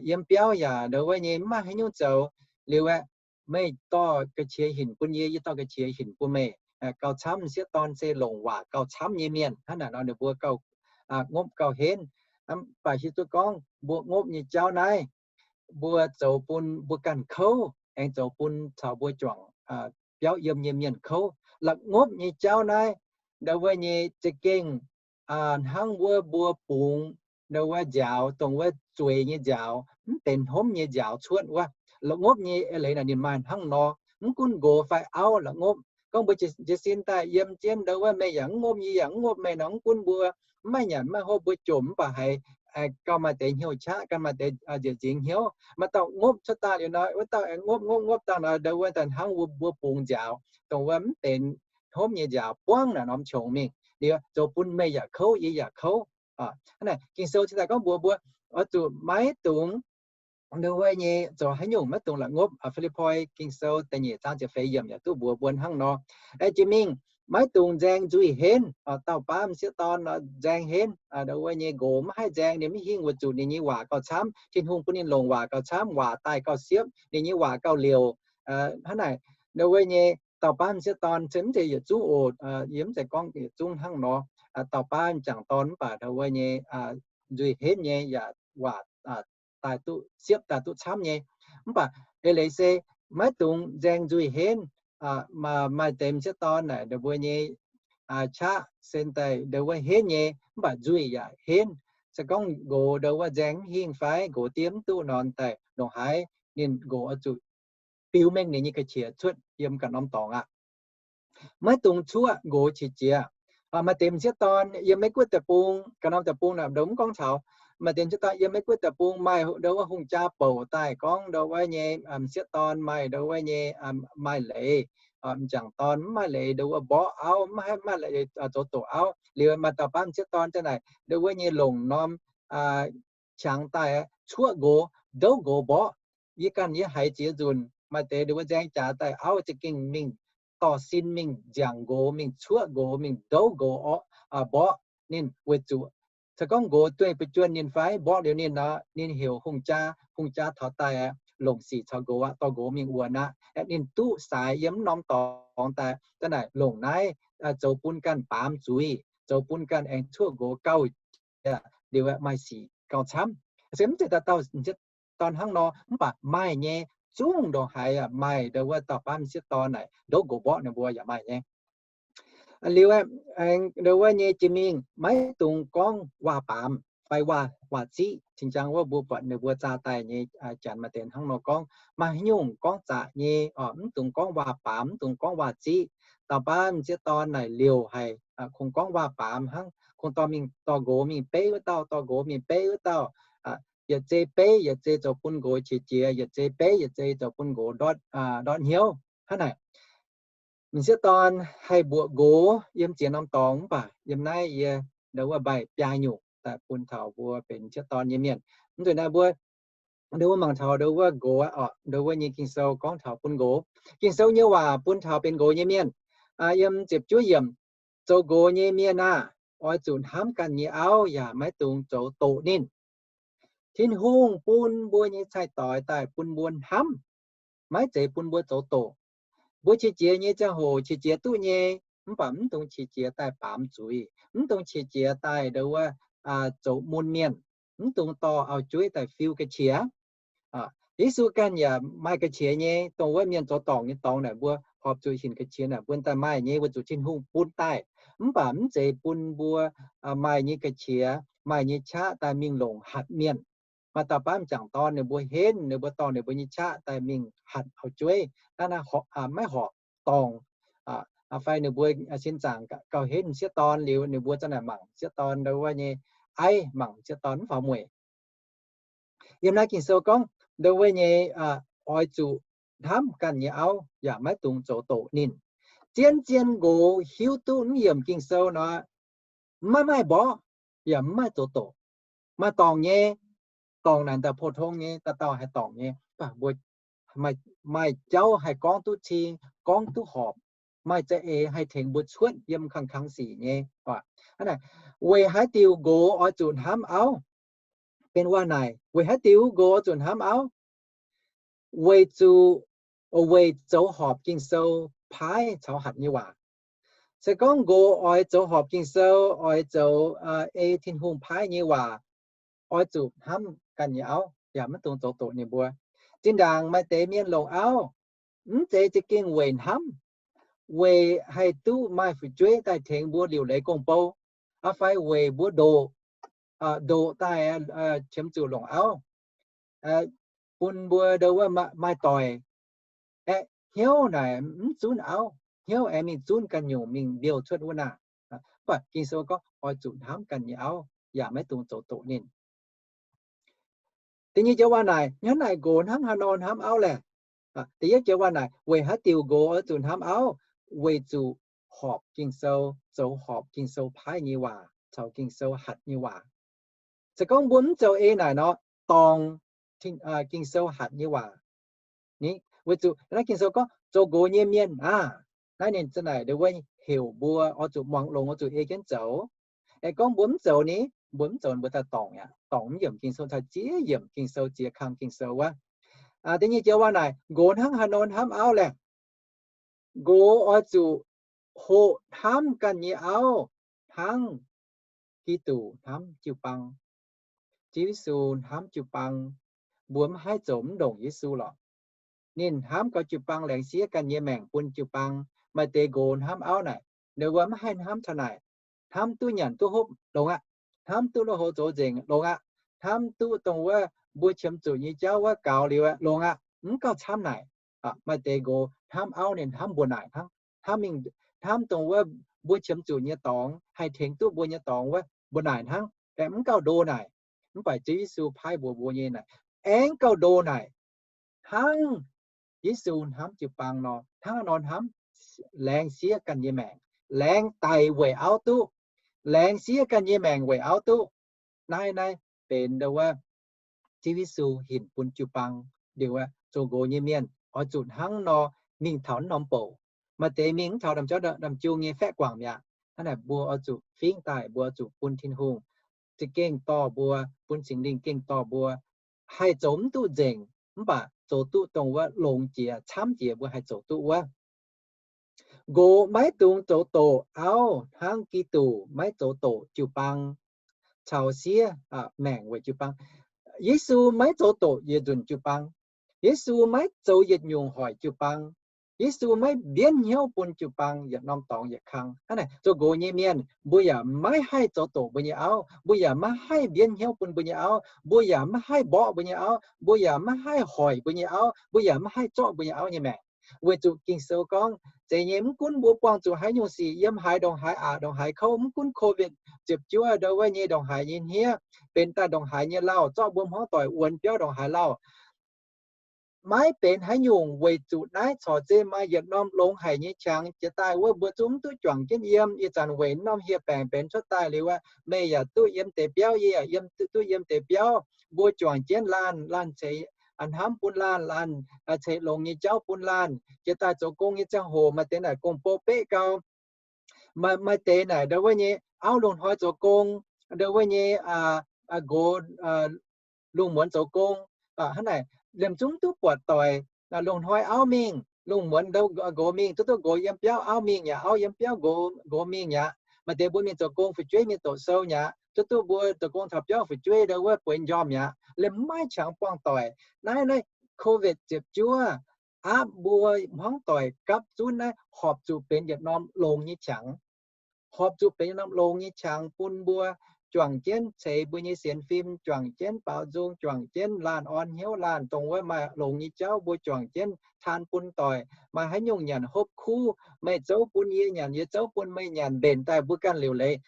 yiem biauv yaac ndo wuov nyei mv maaih haaix nyungc zoux. Liuz aeqv, meih dorh ga'qiex hinc bun yie, yie dorh ga'qiex hinc bun meih. Gauh camv, m'sieqv dorn se longc waac gauh camv nyei mienh. Hnangv naaic nor ninh mbuo gauh ngopv gauh henv. Mv baac hiuv duqv gorngv mbuo ngopv nyei jauv naaiv, mbuo zoux bun mbuo ganh kouv, aengx zoux bun caux mbuo juangc biauv yiem nyei mienh kouv. La'ngopv nyei jauv naaiv, ndau wuov nyei za'gengh hnangv wuov mbuo bungx ndau wuov nziaaux, dongh wuov zueiz nyei nziaaux, mv benx hnomv nyei nziaaux cuotv wuov. La'ngopv nyei eix leiz naaic ninh maaih hnangv nor. Mv gunv nqox fai auv la'ngopv. Gorngv mbuo jiez sin daaih yiem jienv ndau wuov meih yaac mv ngopv, yie yaac mv ngopv meih nor, mv gunv mbuo mv maaih nyanc mv maaih hopv, mbuo jomc mv baac haiz gauh maaih deix hnyouv qaqv, gauh maaih deix nziec nzingx hnyouv. Maaih dauh ngopv cuotv daaih liuz nor, wuov dauh aengx ngopv ngopv ngopv daaih nor, ndau wuov daaih hnangv mbuo bungx nziaaux, dongh wuov mv benx hnomv nyei nziaaux buangv naaic norm qongx mingh liuz, zoux bun meih yaac kouv, yie yaac kouv. Hnangv naaic Ging-Sou cingx daaih gorngv mbuox mbuo oix zuqc maiv dungx ndau wuov nyei zoux haaix nyungc, maiv dungx la'ngopv. Fi^lipv^poi Ging-Sou da'nyeic zaang ziepc feix yiemc yaac duqv mbuox mbuo hnangv nor. Aengx jiex mingh maiv dungx nzaeng nzuih henv. Dauh baav m'sieqv dorn nzaeng henv, ndau wuov nyei nqox maiv haih nzaeng, ninh maiv hingh weic zuqc ninh nyei waac gauh camv. Tin-Hungh bun ninh longc waac gauh camv, waac daaih gauh siepv, ninh nyei waac gauh liouc. Hnangv naaic ndau wuov nyei dauh baav m'sieqv dorn se mv zeiz yietc zungv oc. Yie mv zeiz gorngv yietc zungv hnangv nor. Dauh baav m'jangc dorn mv baac ndau wuov nyei nzuih henv nyei yaac waac daaih duqv siepv, daaih duqv camv nyei. Mv baac eix leiz se maiv dungx nzaeng nzuih henv. Maaih deix m'sieqv dorn naaic ndau wuov nyei qaqv se daaih ndau wuov henv nyei, mv baac nzuih yaac henv. Se gorngv nqox ndau wuov nzaeng mv hingh fai nqox diev mv duqv nor, daaih ndongc haaix ninh nqox oix zuqc biux mengh ninh nyei ga'qiex cuotv yiem ganh norm dorngx aqv. Maiv dungx cuoqv nqox qiex jiez. Maaih deix m'sieqv dorn yiem Meiv Guoqv deic-bung, ganh norm deic-bung naaic ndau mv gorngv taux. Maaih deix m'sieqv dorn yiem Meiv Guoqv deic-bung maaih ndau wuov hungh jaa bouc daaih gorngv ndau wuov nyei m'sieqv dorn maaih ndau wuov nyei maaih leiz, m'jangc dorn mv maaih leiz ndau wuov mborqv auv, mv haih maaih leiz zoux doqc auv. Liuz maaih dauh baav m'sieqv dorn ziang naaic ndau wuov nyei longc norm qangx daaih cuoqv nqox, ndouv nqox mborqv. Yie ganh yie haiz ziex nzunc maaih deix ndau wuov nzaeng jaax daaih auv za'gengh mingh dorh sin mingh nziangc nqox, mingh cuoqv nqox, mingh ndouv nqox mborqv ninh weic zuqc se gorngv nqox dueiv bujuonh ninh fai mborqv liuz ninh nor, ninh heuc hungh jaa, hungh jaa taux daaih longc sic caux nqox aqv, dorh nqox mingh wuonx aqv. Ninh duqv saaix yiem norm dorngx daaih, daaih naaic longc naaiv zoux bun ganh baamz zuiz, zoux bun ganh aengx cuoqv nqox gauh jiex liuz maaih sic gauh camv. Se mv zeiz dauh dauh m'sieqv dorn hnangv nor, mv baac maaih nyei, zungv ndongc haaix maaih ndau wuov dauh baav m'sieqv dorn naaic ndouv nqox mborqv ninh mbuo yaac maaih nyei. Liuz ndau wuov nyei jiex mingh maiv dungx gorngv waac-baamz fai waac, waac-ziqv. Cingx jang wuov mbuo buatc ninh mbuo zaah daaih nyei janx maaih deix hnangv nor gorngv, maaih haaix nyungc gorngv zaqc nyei, mv dungx gorngv waac-baamz, mv dungx gorngv waac-ziqv. Dauh baav m'sieqv dorn naaic liouc haic, kungx gorngv waac-baamz hnangv, kungx dorh mingh dorh nqox mingh beiv wuov dauh, dorh nqox mingh beiv wuov dauh. Yietc zei beiv yietc zei zoux bun nqox qiex jiez, yietc zei beiv yietc zei zoux bun nqox ndortv hnyouv. Hnangv naaic, m'sieqv dorn haih mbuoqc nqox yiem ziex norm dorngx, mv baac yiem naaiv yie ndau wuov mbaih biaa nyungc daaih bun taux mbuo benx m'sieqv dorn nyei mienh. Mv nzunc naaiv mbuo ndau wuov mangc taux ndau wuov nqox oc, ndau wuov nyei Ging-Sou gorngv taux bun nqox. Ging-Sou nyei waac bun taux benx nqox nyei mienh. Yiem ziepc juov yiemc, zoux nqox nyei mienh aah! Oix zuqc hnamv ganh nyei auv yaac maiv dungx zoux doqc ninh. Tin-Hungh bun mbuo nyei cai-doix daaih bun mbuo hnamv, maiv zeiz bun mbuo zoux doqc. Mbuo qiex jiez nyei ziangh hoc qiex jiez duqv nyei, mv baac mv dungx qiex jiez daaih baamz zuiz, mv dungx qiex jiez daaih ndau wuov zoux mun mienh, mv dungx dorh auv-jueiv daaih fiu ga'qiex. Yesu ganh yaac maaih ga'qiex nyei, dongh wuov mienh zoux dorngc nyei dorngx naaic mbuo horpc zuqc hinc ga'qiex naaic mbuo daaih maaih nyei weic zuqc Tin-Hungh bun daaih. Mv baac mv zeiz bun mbuo maaih nyei ga'qiex, maaih nyei qaqv daaih mingh longc hatc mienh. Maaih dauh baav m'jangc dorn ninh mbuo henv, ninh mbuo dorh ninh mbuo nyei qaqv daaih mingh hatc auv-jueiv, naaiv maiv horpc dorngc. Fai ninh mbuo sin zaangc gauh henv m'sieqv dorn liuz, ninh mbuo za'naaic mangc m'sieqv dorn ndau wuov nyei aiv, mangc m'sieqv dorn mv faaux mueic. Yiem naaiv Ging-Sou gorngv ndau wuov nyei oix zuqc hnamv ganh nyei auv yaac maiv dungx zoux doqc ninh. Zien-zien nqox hiuv duqv naaiv yiemc Ging-Sou nor, maiv maaih mborqv yaac maiv maaih zoux doqc. Maaih dorngc nyei, dorngc naaic daaih pou-tong nyei, dauh dauh haih dorngc nyei, mv baac mbuo maaih jauv haih gorngv duqv cing, gorngv duqv horpc, maaih za'eix haih tengx mbuo cuotv yiem kangx-kangx sic nyei. Weic haaix diuc nqox oix zuqc hnamv auv? Benx waac naaic, weic haaix diuc nqox oix zuqc hnamv auv? Weic zuqc weic zoux horpc Ging-Sou paaiv caux hatc nyei waac. Se gorngv nqox oix zoux horpc Ging-Sou, oix zoux ei Tin-Hungh paaiv nyei waac, oix zuqc hnamv ganh nyei auv, yaac maiv dungx zoux doqc ninh mbuo. Zinh ndaangc maaih deix mienh longc auv, mv zeiz za'gengh weic hnamv, weic haih duqv maaih fu'jueiv daaih tengx mbuo liuc leiz gong-bou, fai weic mbuo ndoqc, ndoqc daaih qiemx zuqc longc auv, bun mbuo ndo wuov maaih doic. Aeqv, hnyouv naaic mv zunv auv, hnyouv aengx mingh zunv ganh nyungc mingh mbiouh cuotv wuov naaic. Mv baac Ging-Sou gorngv oix zuqc hnamv ganh nyei auv, yaac maiv dungx zoux doqc ninh. Da'nyeic joux waac naaic, hnangv naaic nqox hnangv haaix nor hnamv auv laeh? Da'yietv joux waac naaic, weic haaix diuc nqox oix zuqc hnamv auv? Weic zuqc horpc Ging-Sou, zoux horpc Ging-Sou paaiv nyei waac caux Ging-Sou hatc nyei waac. Se gorngv mbuo mv zoux ei naaic nor, dorngc Ging-Sou hatc nyei waac. Weic zuqc naaiv Ging-Sou gorngv zoux nqox nyei mienh aah, naaiv ninh za'naaic ndo wuov heuc mbuo oix zuqc muangx longx, oix zuqc ei jienv zoux. Aeqv, gorngv mbuo mv zoux ni, mbuo mv zoux mbuo daaih dorngc aqv, dorngc mv yiemc Ging-Sou, caux ziex yiemc Ging-Sou, ziex kang Ging-Sou wuov. Da'nyeic joux waac naaic, nqox hnangv haaix nor hnamv auv laeh? Nqox oix zuqc hoqc hnamv ganh nyei auv hnangv Giduc hnamv jiu-baang. Ziouv Yesu hnamv jiu-baang. Mbuo mv haih zoux mv ndongc Yesu lorqc. Ninh hnamv gau jiu-baang, laengz siev ganh nyei maengc bun jiu-baang. Maaih deix nqox hnamv auv naaic, ninh mbuo mv haih hnamv taux naaic. Hnamv duqv nyanc duqv hopv longx aqv. Hnamv duqv lui-houx zoux nzengc longx aqv. Hnamv duqv dongh wuov mbuo qiemx zuqc nyei jauv wuov gaux liuz longx aqv. Mv gauh camv naaic. Maaih deix nqox hnamv auv ninh hnamv mbuo naaic hnangv. Hnamv mingh, hnamv dongh wuov mbuo qiemx zuqc nyei dorngx, haih tengx duqv mbuo nyei dorngx wuov mbuo naaic hnangv. Aengx mv gauh ndo naaic. Mv baac Ziouv Yesu paaiv mbuox mbuo nyei naaic, aengx gauh ndo naaic. Hnangv Yesu hnamv jiu-baang nor, hnangv nor hnamv, laengz siev ganh nyei maengc, laengz daic weic auv duqv, laengz siev ganh nyei maengc weic auv duqv. Naaiv, naaiv benx ndo wuov Ziouv Yesu hinc bun jiu-baang liuz, zoux nqox nyei mienh oix zuqc hnangv nor mingh taux naaiv norm bouc. Maaih deix mingh mv taux ndaamv-jung nyei faeqv guangc mi'aqv. Hnangv naaic mbuo oix zuqc fingx daaih, mbuo oix zuqc bun Tin-Hungh za'gengh dorh mbuo, bun Singx Lingh gengh dorh mbuo, haih zoux mv duqv nzengc, mv baac zoux duqv dongh wuov longx jiex, camv jiex mbuo haih zoux duqv wuov. Nqox maiv dungx zoux doqc auv hnangv Giduc maiv zoux doqc jiu-baang, caux siev maengc weic jiu-baang. Yesu maiv zoux doqc yietc nzunc jiu-baang. Yesu maiv zoux yietc nyungc hoic jiu-baang. Yesu maiv mbienv hnyouv bun jiu-baang yietc norm dorngx yietc kang. Hnangv naaic, zoux nqox nyei mienh, mbuo yaac maiv haih zoux doqc mbuo nyei auv, mbuo yaac maiv haih mbienv hnyouv bun mbuo nyei auv, mbuo yaac maiv haih mborqv mbuo nyei auv, mbuo yaac maiv haih hoic mbuo nyei auv, mbuo yaac maiv haih zorqv mbuo nyei auv nyei maengc. Weic zuqc Ging-Sou gorngv, zeiz nyei, mv gunv mbuo buangh zuqc haaix nyungc sic, yiem haaix ndongc haaix aqc, ndongc haaix kouv, mv gunv COVID ziepc juov ndo wuov nyei ndongc haaix nyei hniev, benx daaih ndongc haaix nyei lauh, zorqv mbuo hmuangv doic wuonx biauv ndongc haaix lauh, maiv benx haaix nyungc weic zuqc naaiv corc zeiz maaih yietc norm longx haic nyei qangx jiex daaih wuov, mbuo zungv mv duqv juangc jienv yiem. Ih zanc weic norm hieh baengc benx cuotv daaih liuz aqv, meih yaac duqv yiem deix biauv, yie yaac yiem, duqv yiem deix biauv. Mbuo juangc jienv laanh, laanh ceix hnamv bun laanh, laanh ceix longx nyei jauv bun laanh. Jiex daaih zoux gong nyei ziangh hoc maaih deix naaic gong-bou beqv gau, maaih deix naaic ndo wuov nyei auv lungh hnoi zoux gong, ndo wuov nyei nqox lungh muonz zoux gong. Hnangv naaic liemh zungv duqv buatc doic, lungh hnoi auv mingh, lungh muonz nqox mingh, duqv duqv nqox yiem biauv auv mingh yaac auv yiem biauv nqox mingh yaac. Maaih deix mbuo mingh zoux gong fu'jueiv mingh doqc sou yaac, duqv duqv mbuo zoux gong taux biauv fu'jueiv ndo wuov bueix njormh yaac. Liemh maiv qangx buangh doic. Naaiv, naaiv COVID ziepc juov aapv mbuo hmuangv doic gapv zunv naaiv horpc zuqc benx yietc norm longx nyei qangx. Horpc zuqc benx yietc norm longx nyei qangx bun mbuo juangc jienv ceix mbuo nyei sienx fim, juangc jienv baaux nzung, juangc jienv laanh orn hnyouv, laanh dongh wuov maaih longx nyei jauv mbuo juangc jienv taan bun doic. Maaih haaix nyungc nyanc hopv kuv, meih zouv bun yie nyanc, yie zouv bun meih nyanc, mbenc daaih mbuo ganh liuc leiz.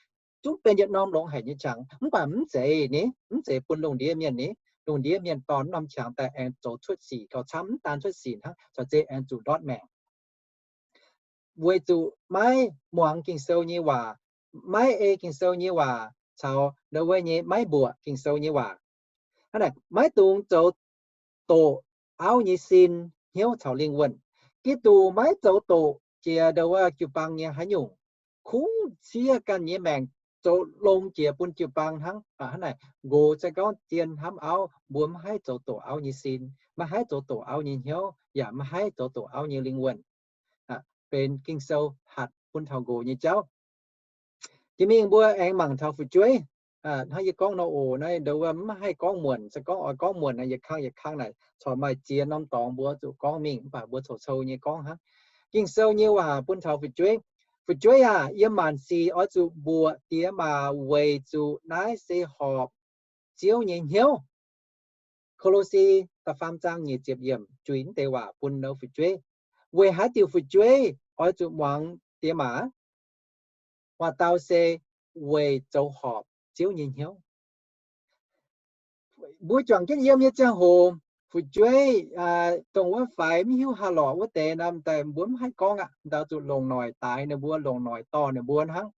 Zungv benx yietc norm longx haic nyei qangx, mv baac mv zeiz ni, mv zeiz bun lungh ndiev mienh ni. Lungh ndiev mienh dorh norm qangx daaih aengx zoux cuotv sic gauh camv, mv daan cuotv sic hnangv, caux zeiz aengx zuqc ndortv maengc. Weic zuqc maiv muangx Ging-Sou nyei waac, maiv ei Ging-Sou nyei waac, caux ndo wuov nyei maiv mbuoqc Ging-Sou nyei waac. Hnangv naaic, maiv dungx zoux doqc auv nyei sin, hnyouv caux lingh wuonh. Giduc maiv zoux doqc jiex ndo wuov jiu-baang nyei haaix nyungc. Kungx siev ganh nyei maengc zoux longx jiex bun jiu-baang hnangv. Hnangv naaic, nqox se gorngv zien hnamv auv, mbuo maiv haih zoux doqc auv nyei sin, maiv haih zoux doqc auv nyei hnyouv, yaac maiv haih zoux doqc auv nyei lingh wuonh. Benx Ging-Sou hatc bun taux nqox nyei jauv. Jiex mingh mbuo aengx mangc taux fu'jueiv. Hnangv yie gorngv nor oc, naaiv ndau wuov maiv haih gorngv muonc, se gorngv oix gorngv muonc naaic, yietc kang yietc kang naaic corc maaih ziex norm dorngx mbuo zuqc gorngv mingh, mv baac mbuo coux-coux nyei gorngv hnangv. Ging-Sou nyei waac bun taux fu'jueiv. Fu'jueiv aac, yiem maanc sic oix zuqc mbuoqc diex maac weic zuqc naaiv se horpc Ziouv nyei hnyouv. Ko^lo^si da'faam zaang nyic ziepc yiemc juix mv deix waac bun nouh fu'jueiv. Weic haaix diuc fu'jueiv oix zuqc muangx diex maac? Waac dau se weic zoux horpc Ziouv nyei hnyouv. Mbuo juangc jienv yiem nyei ziangh hoc, fu'jueiv dongh wuov faix mv hiuv haaix lorqc wuov deix nor, daaih mbuo mv haih gorngv aqv. Ndau zuqc longc noic daix ninh mbuo, longc noic dorh ninh mbuo hnangv.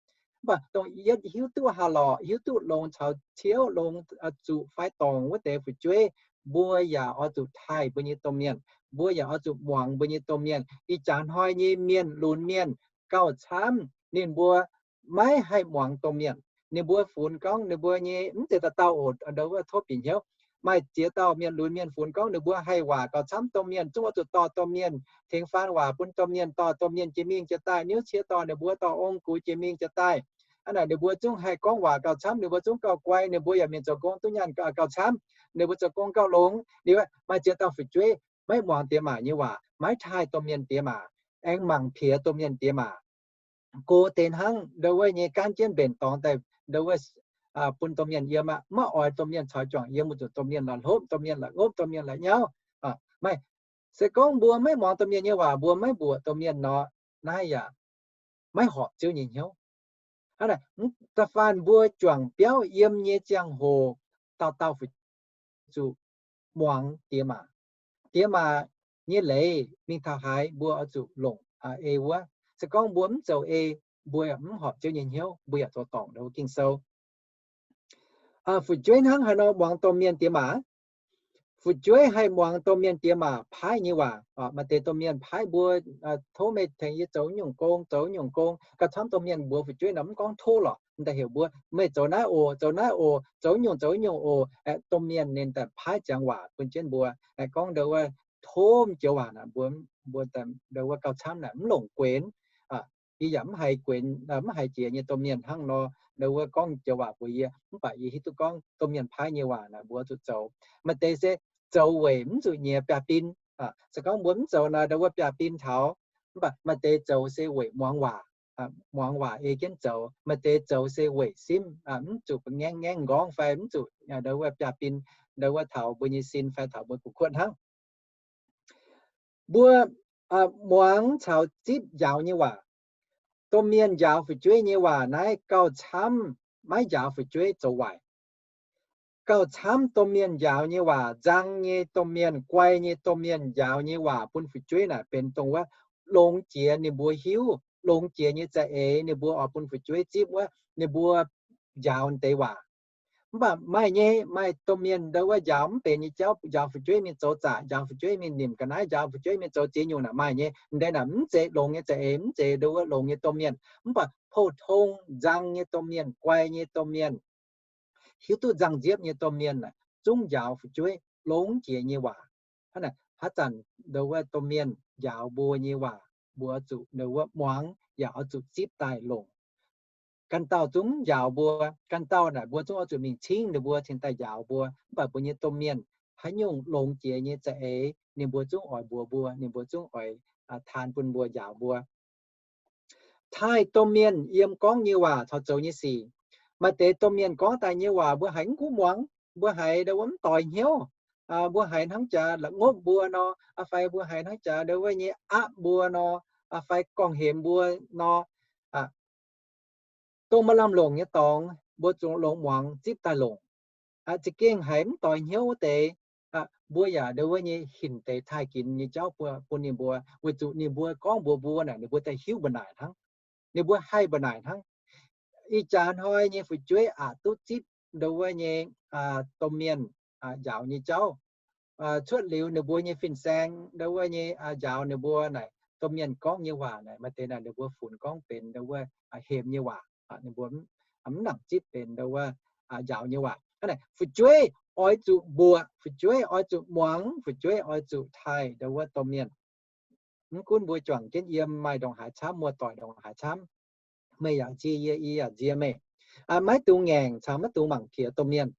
Mv baac dongh yietv hiuv duqv haaix lorqc, hiuv duqv longx caux ciouv, longx zuqc fai dorngc wuov deix fu'jueiv, mbuo yaac oix zuqc taaih mbuo nyei domh mienh, mbuo yaac oix zuqc muangx mbuo nyei domh mienh. Ih jaax hnoi nyei mienh lunx mienh gauh camv, ninh mbuo maiv haih muangx domh mienh. Ninh mbuo funx gorngv ninh mbuo nyei mv zeiz dauh dauh oc, ndau wuov tov bieqc hnyouv. Maaih ziex dauh mienh lunx mienh funx gorngv ninh mbuo haih waac gauh camv domh mienh, zungv oix zuqc dorh domh mienh, tengx faan waac bun domh mienh, dorh domh mienh jiex mingh jiex daaih, niouv cie dorh ninh mbuo, dorh ong gux jiex mingh jiex daaih. Hnangv naaic ninh mbuo zungv haih gorngv waac gauh camv, ninh mbuo zungv gauh guai, ninh mbuo yaac mingh zoux gong duqv nyaanh gauh camv, ninh mbuo zoux gong gauh longx. Liuz maaih ziex dauh fu'jueiv maiv muangx diex maac nyei waac, maiv taaih domh mienh diex maac, aengx mangc piex domh mienh diex maac. Go deix hnangv ndau wuov nyei gaanv jienv mbenc dorngx daaih ndau wuov bun domh mienh yiem aqv, maiv oix domh mienh caux juangc yiem, weic zuqc domh mienh la'hlopv, domh mienh la'ngopv, domh mienh la'nyauv. Maaih, se gorngv mbuo maiv muangx domh mienh nyei waac, mbuo maiv mbuoqc domh mienh nor, naaiv yaac maiv horpc Ziouv nyei hnyouv. Hnangv naaic, da'faanh mbuo juangc biauv yiem nyei ziangh hoc, dauh dauh fu'jueiv zuqc muangx diex maac. Diex maac nyei leiz mingh taux haaix mbuo oix zuqc longc ei wuov. Se gorngv mbuo mv zoux ei, mbuo yaac mv horpc Ziouv nyei hnyouv, mbuo yaac zoux dorngc ndau wuov Ging-Sou. Fu'jueiv hnangv haaix nor muangx domh mienh diex maac? Fu'jueiv haih muangx domh mienh diex maac paaiv nyei waac. Maaih deix domh mienh paaiv mbuo, tov meih tengx yie zoux nyungc gong, zoux nyungc gong. Gauh camv domh mienh mbuox fu'jueiv nor mv gorngv tov lorqc, m'daaih heuc mbuo, meih zoux naaiv oc, zoux naaiv oc, zoux nyungc zoux nyungc oc. Domh mienh ninh daaih paaiv ziangx waac bun jienv mbuo, gorngv ndau wuov tov joux waac naaic, mbuo, mbuo ndau wuov gauh camv naaic mv longc guenx. Yie yaac mv haiz guenx, mv haiz jiex nyei domh mienh hnangv nor, ndau wuov gorngv joux waac mbuox yie, mv baac yie hiuv duqv gorngv domh mienh paaiv nyei waac naaic mbuo zuqc zoux. Maaih deix se zoux weic mv zuqc nyiex biaav-bin. Se gorngv mbuo mv zoux naaic ndau wuov biaav-bin taux. Mv baac maaih deix zoux se weic muangx waac, muangx waac ei jienv zoux. Maaih deix zoux se weic simv, mv zuqc ngaengv ngaengv nqorngv fai mv zuqc ndau wuov biaav-bin, ndau wuov taux mbuo nyei sin fai taux mbuo gu'kuotv hnangv. Mbuo muangx caux zipv njaaux nyei waac. Domh mienh njaaux fu'jueiv nyei waac naaiv gauh camv maiv njaaux fu'jueiv zoux waaic. Gauh camv domh mienh njaaux nyei waac, nzang nyei domh mienh, guai nyei domh mienh njaaux nyei waac bun fu'jueiv naaic benx dongh wuov longx jiex ninh mbuo hiuv, longx jiex nyei za'eix ninh mbuo oix bun fu'jueiv zipv wuov, ninh mbuo njaaux deix waac. Mv baac maaih nyei, maaih domh mienh ndau wuov njaaux mv benx nyei jauv, njaaux fu'jueiv mingh zoux zaqc, njaaux fu'jueiv mingh nimc ga'naaiv, njaaux fu'jueiv mingh zoux ziex nyungc naaic maaih nyei. M'deix naaic mv zeiz longx nyei za'eix, mv zeiz ndau wuov longx nyei domh mienh. Mv baac pou-tong nzang nyei domh mienh, guai nyei domh mienh, hiuv duqv nzangc nziepv nyei domh mienh naaic zungv njaaux fu'jueiv longx jiex nyei waac. Hnangv naaic, haaix zanc ndau wuov domh mienh njaaux mbuo nyei waac, mbuo zuqc ndau wuov muangx yaac oix zuqc zipv daaih longc. Ganh dauh zungv mv njaaux mbuo, ganh dauh naaic mbuo zungv oix zuqc mingh cingv ninh mbuo cingx daaih njaaux mbuo. Mv baac mbuo nyei domh mienh haaix nyungc longx jiex nyei za'eix, ninh mbuo zungv oix mbuox mbuo, ninh mbuo zungv oix taan bun mbuo njaaux mbuo. Taaih domh mienh yiem gorngv nyei waac caux zoux nyei sic. Maaih deix domh mienh gorngv daaih nyei waac mbuo haiz mv gunv muangx, mbuo haiz ndau wuov mv doix hnyouv, mbuo haiz hnangv jaax la'ngopv mbuo nor, fai mbuo haiz hnangv jaax ndau wuov nyei apv mbuo nor, fai gorngv-hemx mbuo nor. Dongh maaih lamh longc nyei dorngx mbuo zuqc longx muangx zipv daaih longc. Za'gengh haiz mv doix hnyouv wuov deix, mbuo yaac ndau wuov nyei hinc deix taaih ginx nyei jauv bun ninh mbuo, weic zuqc ninh mbuo gorngv mbuox mbuo naaic ninh mbuo daaih hiuv mbu'naaic hnangv, ninh mbuo haih mbu'naaic hnangv. Ih jaax hnoi nyei fu'jueiv aqc duqv zipv ndau wuov nyei domh mienh njaaux nyei jauv. Cuotv liuz ninh mbuo nyei fin-saeng ndau wuov nyei njaaux ninh mbuo naaic, domh mienh gorngv nyei waac naaic maaih deix naaic ninh mbuo funx gorngv benx ndau wuov hemx nyei waac. Ninh mbuo mv nangc zipv benx ndo wuov njaaux nyei waac. Hnangv naaic fu'jueiv oix zuqc mbuoqc, fu'jueiv oix zuqc muangx, fu'jueiv oix zuqc taaih ndo wuov domh mienh. Mv gunv mbuo juangc jienv yiem maaih ndongc haaix camv, muoz-doic ndongc haaix camv, meih yaac nzie yie, yie yaac nzie meih. Maiv dungx ngaengc caux maiv dungx mangc piex domh mienh.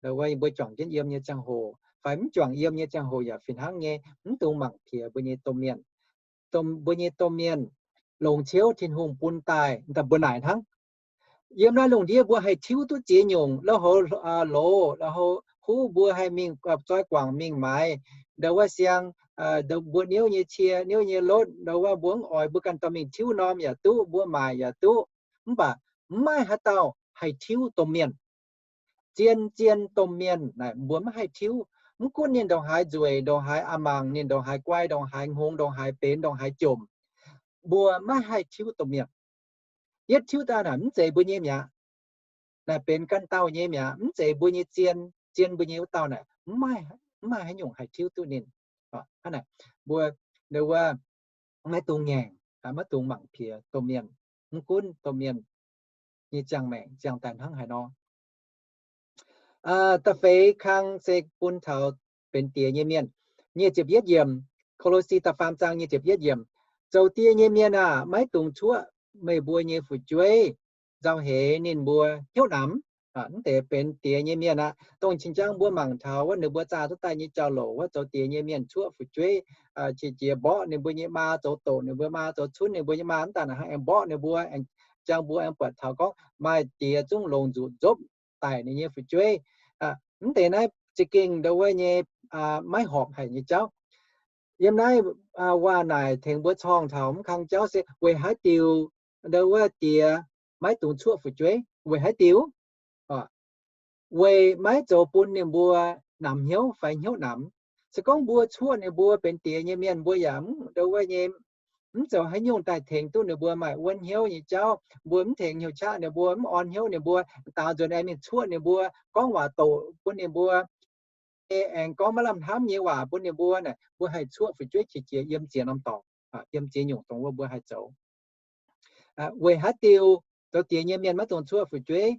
Ndo wuov mbuo juangc jienv yiem nyei ziangh hoc fai mv juangc yiem nyei ziangh hoc yaac fih hnangv nyei, mv dungx mangc piex mbuo nyei domh mienh. Mbuo nyei domh mienh longc ciouv Tin-Hungh bun daaih, mbuo naaic hnangv. Yiem naaiv lungh ndiev mbuo haih tiuv duqv ziex nyungc, lauh houv loz, lauh houv huv mbuo haih mingh zoi guangc mingh maaiz, ndo wuov siang, mbuo niouv nyei cie, niouv nyei lotv, ndo wuov mbuo mv oix, mbuo ganh dorh mingh tiuv norm yaac duqv, mbuo maaic yaac duqv. Mv baac mv maaih haaix dauh haih tiuv domh mienh. Zien, zien domh mienh naaic mbuo maiv haih tiuv. Mv gunv ninh ndongc haaix nzueic, ndongc haaix a'mangc, ninh ndongc haaix guai, ndongc haaix hngongx, ndongc haaix benx, ndongc haaix jomc, mbuo maiv haih tiuv domh mienh. Yietv tiuv daaih naaic mv zeiz mbuo nyei mi'aqv. Naaic benx ganh dauh nyei mi'aqv, mv zeiz mbuo nyei zien. Zien mbuo nyei wuov dauh naaic mv maaih haaix nyungc haih tiuv duqv ninh. Hnangv naaic, mbuo, ndo wuov, maiv dungx ngaengc, maiv dungx mangc piex domh mienh, mv gunv domh mienh nyei ziangh maengc ziangh daaih hnangv haaix nor. Da'feix kang se bun taux benx diex nyei mienh. Nyic ziepc yietv yiemc, Ko^lo^si da'faam zaang nyic ziepc yietv yiemc. Zoux diex nyei mienh aah, maiv dungx cuoqv meih mbuo nyei fu'jueiv. Nzauh heix ninh mbuo hnyouv namx. Mv deix benx diex nyei mienh aqv. Dongh qingx jang mbuo mangc taux wuov ninh mbuo zaah duqv daaih nyei jauv-louc wuov, zoux diex nyei mienh cuoqv fu'jueiv, qiex jiez mborqv ninh mbuo nyei maa, zoux doqc ninh mbuo maa, zoux cunv ninh mbuo nyei maa, mv daaih naaic hnangv aengx mborqv ninh mbuo, aengx jang mbuo aengx buatc taux gorngv maaih diex zungv longc nzuqc nzopv daic ninh nyei fu'jueiv. Mv deix naaiv za'gengh ndo wuov nyei maiv horpc haic nyei jauv. Yiem naaiv waac naaic tengx mbuo corngh taux mv kang jauv se weic haaix diuc ndo wuov diex maiv dungx cuoqv fu'jueiv? Weic haaix diuc? Weic maiv zoux bun ninh mbuo namx hnyouv fai hnyouv namx. Se gorngv mbuo cuoqv ninh mbuo benx diex nyei mienh, mbuo yaac mv ndo wuov nyei, mv zoux haaix nyungc daaih tengx duqv ninh mbuo maaih wuonv hnyouv nyei jauv. Mbuo mv tengx hnyouv qaqv ninh mbuo, mv orn hnyouv ninh mbuo, daaux nzuonx aengx mingh cuoqv ninh mbuo, gorngv waac doqc bun ninh mbuo, aengx gorngv maiv lamh hnamv nyei waac bun ninh mbuo naaic, mbuo haih cuoqv fu'jueiv qiex jiez yiem ziex norm dorngx, yiem ziex nyungc dongh wuov mbuo haih zoux. Weic haaix diuc zoux diex nyei mienh maiv dungx cuoqv fu'jueiv?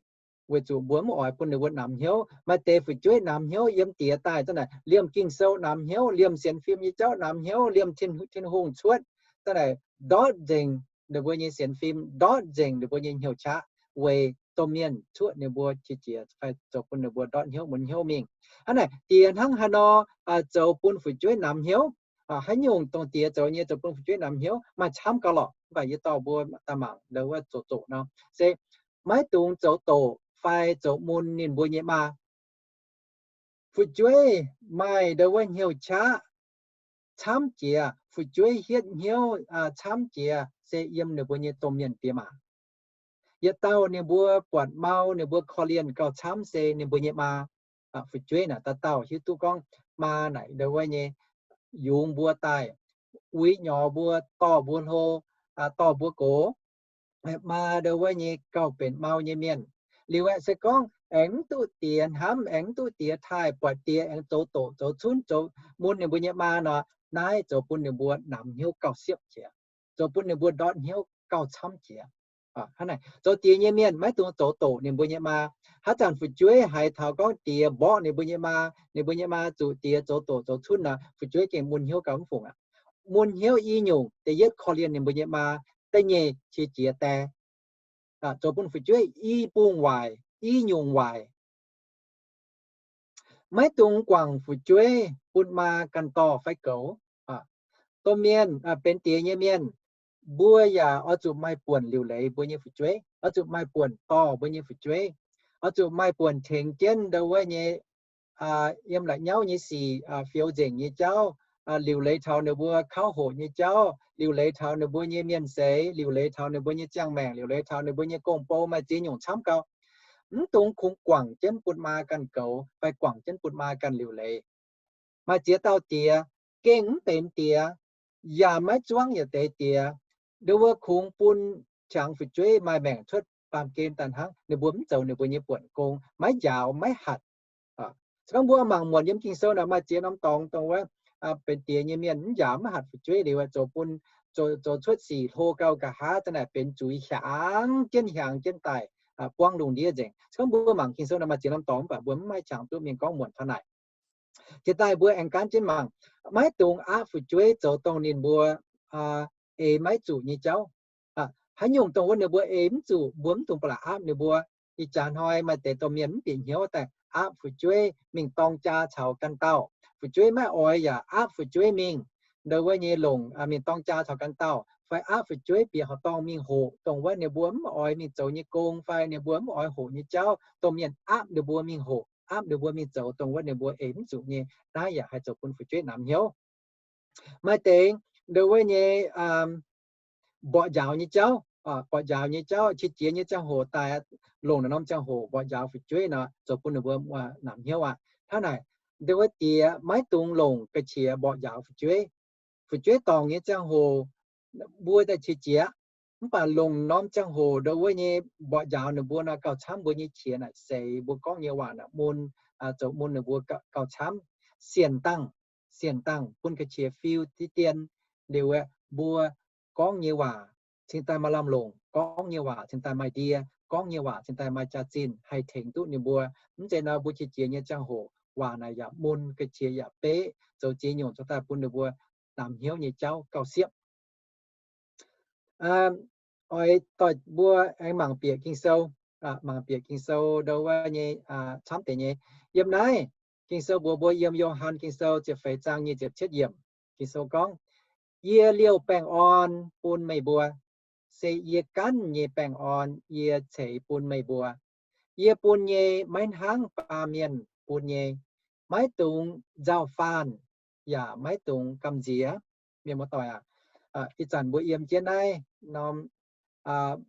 Weic zuqc mbuo mv oix bun ninh mbuo namx hnyouv. Maaih deix fu'jueiv namx hnyouv yiem diex daaih, zanc naaic liemh Ging-Sou namx hnyouv, liemh sienx fim nyei jauv namx hnyouv, liemh Tin, Tin-Hungh cuotv, zanc naaic ndortv nzengc ninh mbuo nyei sienx fim, ndortv nzengc ninh mbuo nyei hnyouv qaqv, weic domh mienh cuoqv ninh mbuo qiex jiez fai zoux bun ninh mbuo ndortv hnyouv mun hnyouv mingh. Hnangv naaic diex hnangv haaix nor zoux bun fu'jueiv namx hnyouv? Haaix nyungc dongh diex zoux nyei zoux bun fu'jueiv namx hnyouv? Maaih camv gauh lorqc, mv baac yie dorh mbuo daaih mangc ndo wuov zoqc zoqc nor. Se maiv dungx zoux doqc fai zoux mun ninh mbuo nyei maa. Fu'jueiv maaih ndo wuov hnyouv qaqv camv jiex, fu'jueiv hietv hnyouv camv jiex se yiem ninh mbuo nyei domh mienh diex maac. Yietc dauh ninh mbuo buatc mau, ninh mbuo korv-lienh gauh camv se ninh mbuo nyei maa. Fu'jueiv naaic dauh dauh hiuv duqv gorngv maa naaic ndo wuov nyei yungz mbuo daaih, uix nyorx mbuo, dorh mbuo hlo, dorh mbuo gox. Maa ndo wuov nyei gauh benx mau nyei mienh. Liuz aeqv, se gorngv aengx mv duqv diex hnamv, aengx mv duqv diex taaih, buatc diex aengx zoux doqc zoux cunv, zoux mun ninh mbuo nyei maa nor, naaiv zoux bun ninh mbuo namx hnyouv gauh siepv jiex, zoux bun ninh mbuo ndortv hnyouv gauh camv jiex. Hnangv naaic, zoux diex nyei mienh maiv dungx zoux doqc ninh mbuo nyei maa. Haaix zanc fu'jueiv haiz taux gorngv diex mborqv ninh mbuo nyei maa, ninh mbuo nyei maa zuqc diex zoux doqc zoux cunv nor, fu'jueiv gengh mun hnyouv gauh mv fungc aqv. Mun hnyouv i nyungc, da'yietv korv-lienh ninh mbuo nyei maa, da'nyeic qiex jiez die. Zoux bun fu'jueiv i bungx waaic, i nyungc waaic. Maiv dungx guangc fu'jueiv bun maa ganh dorh fai goux. Domh mienh, benx diex nyei mienh, mbuo yaac oix zuqc maaih buonc liuc leiz mbuo nyei fu'jueiv, oix zuqc maaih buonc dorh mbuo nyei fu'jueiv, oix zuqc maaih buonc tengx jienv ndo wuov nyei, yiem la'nyauv nyei sic, fioux nzengc nyei jauv, liuc leiz taux ninh mbuo kauv hoqc nyei jauv, liuc leiz taux ninh mbuo nyei mienh seix, liuc leiz taux ninh mbuo nyei ziangh maengc, liuc leiz taux ninh mbuo nyei gong-bou, maaih ziex nyungc camv gauh. Mv dungx kungx guangc jienv bun maa ganh goux fai guangc jienv bun maa ganh liuc leiz. Maaih ziex dauh diex gengh mv benx diex, yaac maiv zuangv yietc deix diex. Ndo wuov kungx bun qangx fu'jueiv maaih maengc cuotv baamh gen daaih hnangv. Ninh mbuo mv zoux ninh mbuo nyei buonc gong, maiv njaaux maiv hatc. Se gorngv mbuo mangc muonc yiem Ging-Sou naaic maaih ziex norm dorngx dongh wuov benx diex nyei mienh mv njaaux maiv hatc fu'jueiv liuz, zoux bun, zoux cuotv sic hlo gauh nqa'haav, zanc naaic benx zuiz hiaangx jienv hiaangx jienv daaih. buangv lungh ndiev nzengc. Se gorngv mbuo mangc Ging-Sou nor maaih ziex norm dorngx, mv baac mbuo mv maaih qangx duqv mienh gorngv muonc taux naaic. Jiex daaih mbuo aengx gaanv jienv mangc, maiv dungx aapv fu'jueiv zoux dongh ninh mbuo ei maiv zuqc nyei jauv. Haaix nyungc dongh wuov ninh mbuo ei mv zuqc, mbuo mv dungx ba'laqc aapv ninh mbuo. Ih jaax hnoi maaih deix domh mienh mv bieqc hnyouv daaih aapv fu'jueiv mingh dorng jaa caux ganh dauh. Fu'jueiv maiv oix yaac aapv fu'jueiv mingh, ndo wuov nyei longc mingh dorng jaa caux ganh dauh, fai aapv fu'jueiv bieqc horqc dorngh mingh hoqc dongh wuov ninh mbuo mv oix mingh zoux nyei gong fai ninh mbuo mv oix hoqc nyei jauv. Domh mienh aapv ninh mbuo mingh hoqc, aapv ninh mbuo mingh zoux dongh wuov ninh mbuo ei mv zuqc nyei. Naaiv yaac haih zoux bun fu'jueiv namx hnyouv. Maaih deix ndo wuov nyei mborqv njaaux nyei jauv, mborqv njaaux nyei jauv, qiex jiez nyei ziangh hoc daaih, longc naaiv norm ziangh hoc mborqv njaaux fu'jueiv nor, zoux bun ninh mbuo namx hnyouv aqv. Hnangv naaic, ndo wuov diex maiv dungx longc ga'qiex mborqv njaaux fu'jueiv. Fu'jueiv dorngc nyei ziangh hoc mbuo daaih qiex jiez, mv baac longc norm ziangh hoc ndo wuov nyei mborqv njaaux ninh mbuo nor, gauh camv mbuo nyei qiex naaic seix, mbuo gorngv nyei waac naaic mun, zoux mun ninh mbuo gauh camv. Sienx dangh, sienx dangh bun ga'qiex fiu deix dien, liuz mbuo gorngv nyei waac cingx daaih maaih lamh longc, gorngv nyei waac cingx daaih maaih ndie, gorngv nyei waac cingx daaih maaih jaax-zinh haih tengx duqv ninh mbuo. Mv zeiz nor mbuo qiex jiez nyei ziangh hoc waac naaic yaac mun, ga'qiex yaac beqv, zoux ziex nyungc cingx daaih bun ninh mbuo namx hnyouv nyei jauv gauh siepv. Oix doix mbuo aengx mangc bieqc Ging-Sou, mangc bieqc Ging-Sou ndo wuov nyei camv deix nyei. Yiem naaiv Ging-Sou mbuox mbuo yiem Yo^han Ging-Sou ziepc feix zaang nyic ziepc cietv yiemc, Ging-Sou gorngv, Yie liouh baengh orn bun meih mbuo, se yie ganh nyei baengh orn yie ceix bun meih mbuo. Yie bun nyei maiv hnangv baamh mienh bun nyei. Maiv dungx nzauh faanh, yaac maiv dungx gamh nziex. Mienh muoz-doic aac, ih zanc mbuo yiem jienv naaiv norm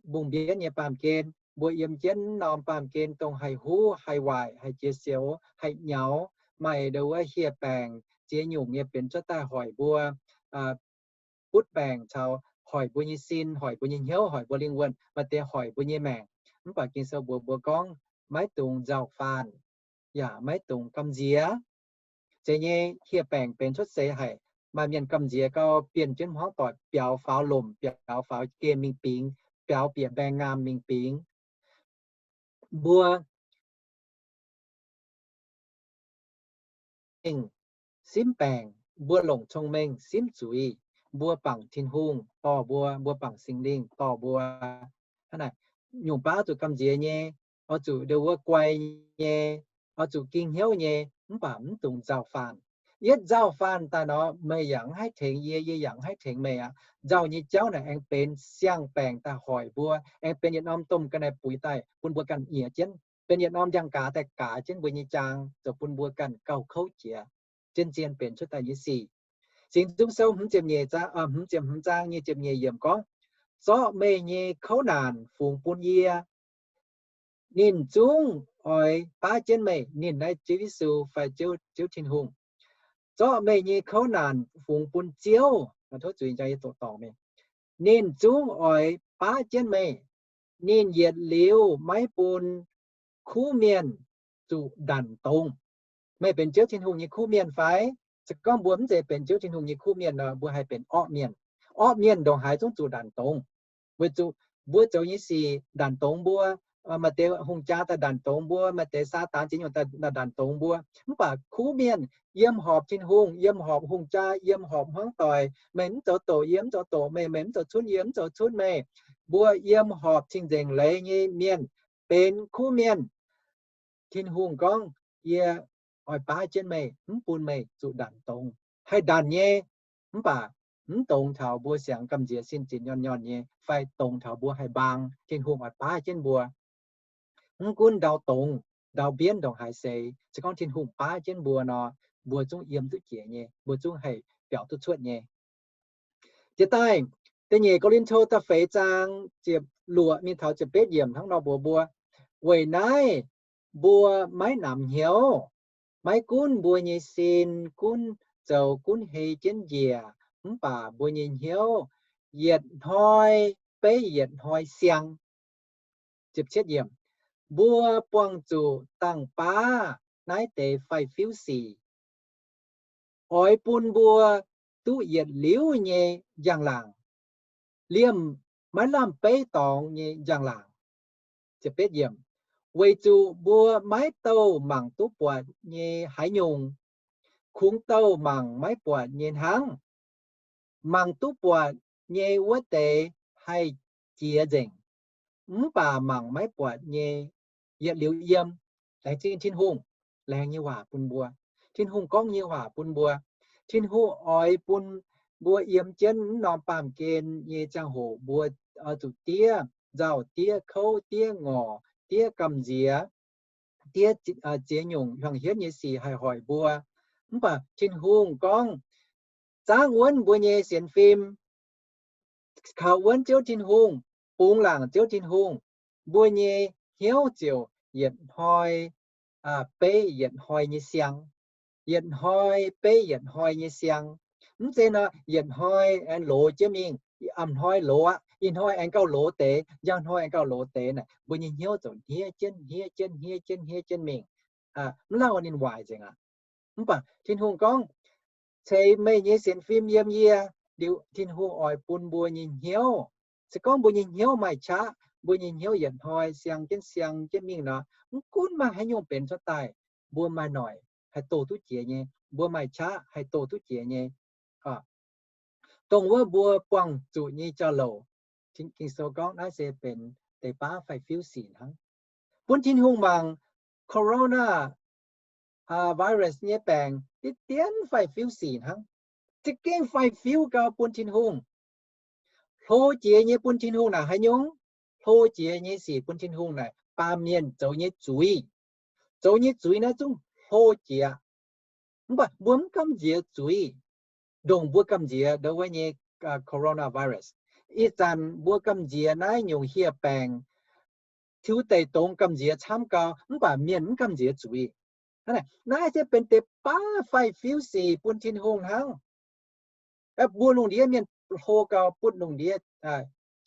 mbungh mbienv nyei baamh gen, mbuo yiem jienv norm baamh gen dongh haih huv, haih waaic, haih jiex siouc, haih nyaux, maaih ndo wuov hieh baengc ziex nyungc nyei benx cuotv daaih hoic mbuo butv baengc caux hoic mbuo nyei sin, hoic mbuo nyei hnyouv, hoic mbuo lingh wuonh, maaih deix hoic mbuo nyei maengc. Mv baac Ging-Sou mbuox mbuo gorngv, maiv dungx nzauh faanh, yaac maiv dungx gamh nziex. Zeiz nyei, hieh baengc benx cuotv seix haic, maaih mienh gamh nziex gau, bienh jienv hmuangv doic biaux faaux lomc, biaux faaux gemh mingh bingx, biaux bieqc mbaengx ngaamh mingh bingx. Mbuo simv baengc, mbuo longc cong-mengh simv zuiz, mbuo bangc Tin-Hungh dorh mbuo, mbuo bangc Singx Lingh dorh mbuo. Hnangv naaic, nyungc baav zuqc gamh nziex nyei, oix zuqc ndo wuov guai nyei, oix zuqc ging hnyouv nyei, mv baac mv dungx nzauh faanh. Yietv nzauh faanh daaih nor, meih yaac mv haih tengx yie, yie yaac mv haih tengx meih aqv. Nzauh nyei jauv naaic aengx benx siang-baengc daaih hoic mbuo, aengx benx yietc norm domh ga'naaiv buix daaih bun mbuo ganh nyiex jienv, benx yietc norm ndiangx-gaaz daaih gaaz jienv mbuo nyei jaang, zoux bun mbuo ganh gauh kouv jiex, zien-zien benx cuotv daaih nyei sic. Singx Nzung Sou hmz ziepc nyeic zaang, hmz ziepc hmz zaang nyic ziepc nyeic yiemc gorngv, Zorqv meih nyei kouv naanc fungx bun yie. Ninh zungv oix baav jienv meih. Ninh naaiv Ziouv Yesu fai Ziouv, Ziouv Tin-Hungh. Zorqv meih nyei kouv naanc fungx bun Ziouv, tov zuiz, ninh zungv oix baav jienv meih. Ninh yietc liuz maiv bun kuv mienh zuqc ndanc dongz. Meih benx Ziouv Tin-Hungh nyei kuv mienh fai? Se gorngv mbuo mv zeiz benx Ziouv Tin-Hungh nyei kuv mienh nor, mbuo haih benx orqv mienh. Orqv mienh ndongc haaix zungv zuqc ndanc dongz. Weic zuqc mbuo zoux nyei sic ndanc dongz mbuo. Maaih deix hungh jaa daaih ndanc dongz mbuo, maaih deix Saadaan ziex nyungc daaih ndanc dongz mbuo. Mv baac kuv mienh, yiem horpc Tin-Hungh, yiem horpc hungh jaa, yiem horpc hmuangv doic, meih mv zoux doqc yie mv zoux doqc meih, meih mv zoux cunv yie mv zoux cunv meih. Mbuo yiem horpc cing-nzengc leiz nyei mienh, benx kuv mienh. Tin-Hungh gorngv, Yie oix baav jienv meih, mv bun meih zuqc ndanc dongz. Haih ndanc nyei, mv baac mv dongz taux mbuo siangx gamh nziex sin zinx nyorn nyorn nyei, fai dongz taux mbuo haih mbaang. Tin-Hungh oix baav jienv mbuo. Mv gunv ndau dongz, ndau mbienv ndongc haaix seix, se gorngv Tin-Hungh baav jienv mbuo nor, mbuo zungv yiem duqv jiex nyei, mbuo zungv haih biaux duqv cuotv nyei. Jiex daaih, da'nyeic Ko^lin^to da'feix zaang ziepc luoqc mingh taux ziepc betv yiemc hnangv nor mbuox mbuo, weic naaiv mbuo maiv namx hnyouv, maiv gunv mbuo nyei sin gunv zoux gunv hei jienv njiec, mv baac mbuo nyei hnyouv yietc hnoi beiv yietc hnoi siang. Mbuo buangh zuqc dangh baav naaiv deix faix-fiuv sic, oix bun mbuo duqv yietc liuz nyei njang-laangc, liemh maiv lamh beiv dorngx nyei njang-laangc. Weic zuqc mbuo maiv douh mangc duqv buatc nyei haaix nyungc, kungx douh mangc maiv buatc nyei hnangv. Mangc duqv buatc nyei wuov deix haih jiex nzengc, mv baac mangc maiv buatc nyei yietc liuz yiem. Laengz zingh Tin-Hungh, laengz nyei waac bun mbuo. Tin-Hungh gorngv nyei waac bun mbuo. Tin-Hungh oix bun mbuo yiem jienv mv norm baamh gen nyei ziangh hoc mbuo oix zuqc diev nzauh, diev kouv, diev ngorc, diev gamh nziex, diev ziex nyungc hnyangx-hietv nyei sic haih hoic mbuo. Mv baac Tin-Hungh gorngv, zaangv wuonv mbuo nyei sienx fim, kaux wuonv Ziouv Tin-Hungh, bungx laangc Ziouv Tin-Hungh, mbuo nyei hnyouv ziouc yietc hnoi beiv yietc hnoi nyei siang, yietc hnoi beiv yietc hnoi nyei siang. Mv zeiz nor yietc hnoi aengx loz jienv mingh, a'hnoi loz aqv, ih hnoi aengx gauh loz deix, njang hnoi aengx gauh loz deix naaic, mbuo nyei hnyouv ziouc hniev jienv, hniev jienv, hniev jienv, hniev jienv mingh. Mv lauh ninh waaic nzengc aqv. Mv baac Tin-Hungh gorngv, ceix meih nyei sienx fim yiem yie. Liuz Tin-Hungh oix bun mbuo nyei hnyouv, se gorngv mbuo nyei hnyouv maaih qaqv, mbuo nyei hnyouv yietc hnoi siang jienv siang jienv mingh nor, mv gunv maaih haaix nyungc benx cuotv daaih, mbuo maaih noic haih doh duqv jiex nyei, mbuo maaih qaqv haih doh duqv jiex nyei. Dongh wuov mbuo buangh zuqc nyei jauv-louc, Ging-Sou gorngv naaiv se benx deix baav faix-fiuv sic hnangv. Bun Tin-Hungh mangc, corona virus nyei baengc diqv dienv faix-fiuv sic hnangv. Za'gengh faix-fiuv gau bun Tin-Hungh. Hlo jiex nyei bun Tin-Hungh naaic haaix nyungc? Hlo jiex nyei sic bun Tin-Hungh naaic baamh mienh zoux nyei zuiz. Zoux nyei zuiz naaiv zungv hlo jiex. Mv baac mbuo mv gamh nziex zuiz, ndongc mbuo gamh nziex ndongc wuov nyei coronavirus. Ih zanc mbuo gamh nziex naaiv nyungc hieh baengc, tiuv deic dongz gamh nziex camv gau, mv baac mienh mv gamh nziex zuiz. Naaiv se benx deix baav faix-fiuv sic bun Tin-Hungh hnangv. Mbuo lungh ndiev mienh hlo gau butv lungh ndiev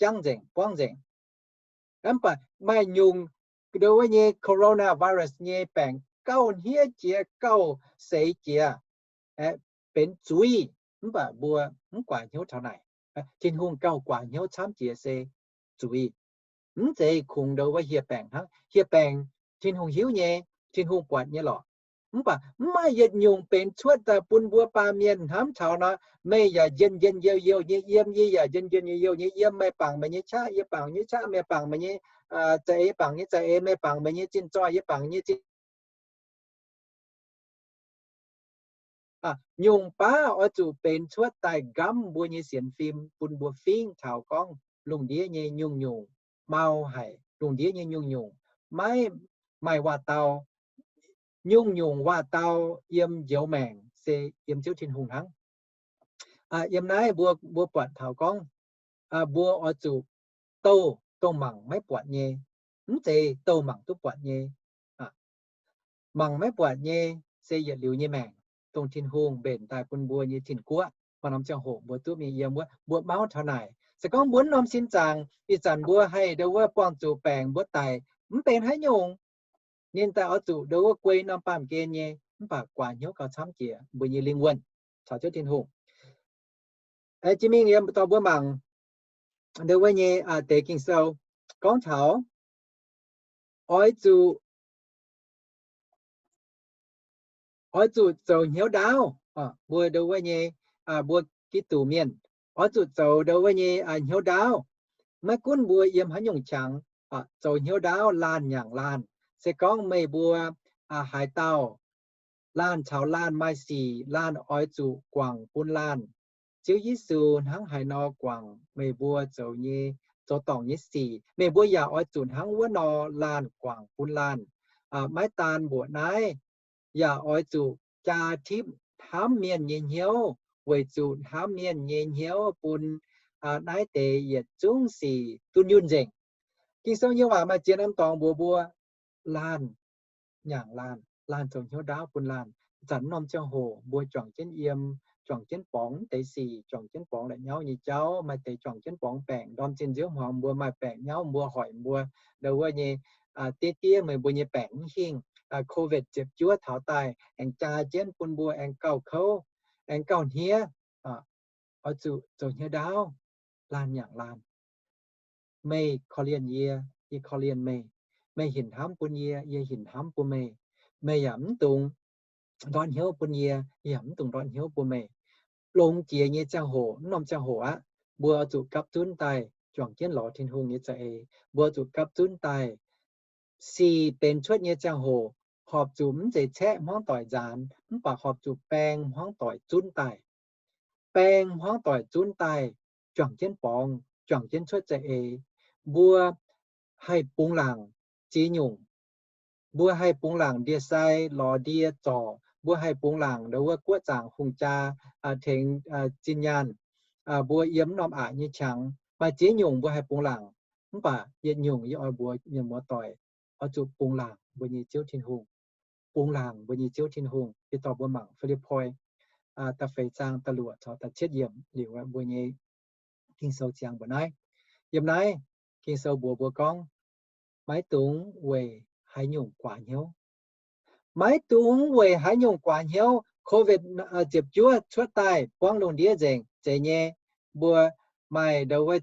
jangv nzengc, buangv nzengc. Mv baac maaih nyungc ndongc wuov nyei coronavirus nyei baengc gauh hniev jiex, gauh seix jiex, benx zuiz. Mv baac mbuo mv guaax hnyouv taux naaic. Tin-Hungh gauh guaax hnyouv camv jiex se zuiz. Mv zeiz kungx ndongc wuov hieh baengc hnangv. Hieh baengc Tin-Hungh hiuv nyei, Tin-Hungh buatc nyei lorqc. Mv baac mv maaih yietc nyungc benx cuotv daaih bun mbuo baamh mienh hnamv taux nor, meih yaac njien-njien youh-youh nyei yiem, yie yaac njien-njien youh-youh nyei yiem. Meih bangc meih nyei qaqv, yie bangc nyei qaqv, meih bangc meih nyei za'eix, bangc nyei za'eix, meih bangc meih nyei zinh zoih, yie bangc nyei zinh Nyungc baav oix zuqc benx cuotv daaih nqamv mbuo nyei sienx fim, bun mbuo fingx taux gorngv lungh ndiev nyei nyungc-nyungc mau haic, lungh ndiev nyei nyungc-nyungc maiv maaih waac-dau. Nyungc-nyungc waac-dau yiem njoux maengc se yiem Ziouv Tin-Hungh hnangv. Yiem naaiv mbuo, mbuo buatc taux gorngv mbuo oix zuqc douh dongh mangc maiv buatc nyei, mv zeiz douh mangc duqv buatc nyei. Mangc maiv buatc nyei se yietc liuz nyei maengc, dongh Tin-Hungh mbenc daaih bun mbuo nyei tin-guoqv. Maaih norm ziangh hoc mbuo duqv mingh yiem wuov, mbuo mauv taux naaic. Se gorngv mbuo norm sin zaangc ih zanc mbuo haih ndongc wuov buangh zuqc baengc mbuo daic, mv benx haaix nyungc. Ninh daaih oix zuqc ndongc wuov guei norm baamh gen nyei, mv baac guaax hnyouv gauh camv jiex mbuo nyei lingh wuonh caux Ziouv Tin-Hungh. Jiex mingh yie dorh mbuo mangc ndongc wuov nyei deix Ging-Sou gorngv taux oix zuqc, oix zuqc zoux hnyouv ndaauv. Mbuo ndongc wuov nyei, mbuo Giduc mienh oix zuqc zoux ndongc wuov nyei hnyouv ndaauv. Maiv gunv mbuo yiem haaix nyungc qangx, zoux hnyouv ndaauv laanh nyanc laanh. Se gorngv meih mbuo haaix dauh laanh caux laanh maaih sic, laanh oix zuqc guangc bun laanh. Ziouv Yesu hnangv haaix nor guangc meih mbuo zoux nyei, zoux dorngc nyei sic, meih mbuo yaac oix zuqc hnangv wuov nor laanh guangc bun laanh. Maiv daan mbuoqc naaiv, yaac oix zuqc jaa tipv hnamv mienh nyei hnyouv, weic zuqc hnamv mienh nyei hnyouv bun naaiv deix yietc zungv sic dunh yunh nzengc. Ging-Sou nyei waac maaih ziex norm dorngx mbuox mbuo, laanh nyanc laanh, laanh zoux hnyouv ndaauv bun laanh. Zanc norm ziangh hoc mbuo juangc jienv yiem, juangc jienv borngz deix sic, juangc jienv borngz la'nyauv nyei jauv, maaih deix juangc jienv borngz baengc. Ndorm zinh nziouv hmuangx mbuo maaih baengc nyauv, mbuo hoic mbuo ndongc wuov nyei, diev diev meih mbuo nyei baengc mv hingh. Covid ziepc juov taux daaih aengx jaa jienv bun mbuo aengx gauh kouv, aengx gauh hniev. Oix zuqc zoux hnyouv ndaauv, laanh nyanc laanh. Meih korv-lienh yie, yie korv-lienh meih. Meih hinc hnamv bun yie, yie hinc hnamv bun meih. Meih yaac mv dungx ndortv hnyouv bun yie, yie yaac mv dungx ndortv hnyouv bun meih. Longx jiex nyei ziangh hoc, mv norm ziangh hoc aqv, mbuo oix zuqc gapv zunv daaih juangc jienv lorz Tin-Hungh nyei za'eix. Mbuo oix zuqc gapv zunv daaih. Sic benx cuotv nyei ziangh hoc, horpc zuqc mv zeiz caeqv hmuangv doic nzaanx, mv baac horpc zuqc baeng hmuangv doic zunv daaih. Baeng hmuangv doic zunv daaih, juangc jienv borngz, juangc jienv cuotv za'eix. Mbuo haih bungx laangc ziex nyungc. Mbuo haih bungx laangc ndie-sai, lorz ndie, zorc. Mbuo haih bungx laangc ndau wuov guoqv zaangc hungh jaa, tengx zinh nyaanh. Mbuo yiem norm aqc nyei qangx maaih ziex nyungc mbuo haih bungx laangc. Mv baac yietc nyungc yie oix mbuox mienh muoz-doic, oix zuqc bungx laangc mbuo nyei Ziouv Tin-Hungh. Bungx laangc mbuo nyei Ziouv Tin-Hungh. Yie dorh mbuo mangc Fi^lipv^poi da'feix zaang da'luoqc caux da'cietv yiemc liuz mbuo nyei Ging-Sou ziangx mbuo naaiv. Yiem naaiv Ging-Sou mbuox mbuo gorngv, maiv dungx weic haaix nyungc guaax hnyouv. Maiv dungx weic haaix nyungc guaax hnyouv. Covid ziepc juov cuotv daaih buangv lungh ndiev nzengc, zeiz nyei. Mbuo maaih ndau wuov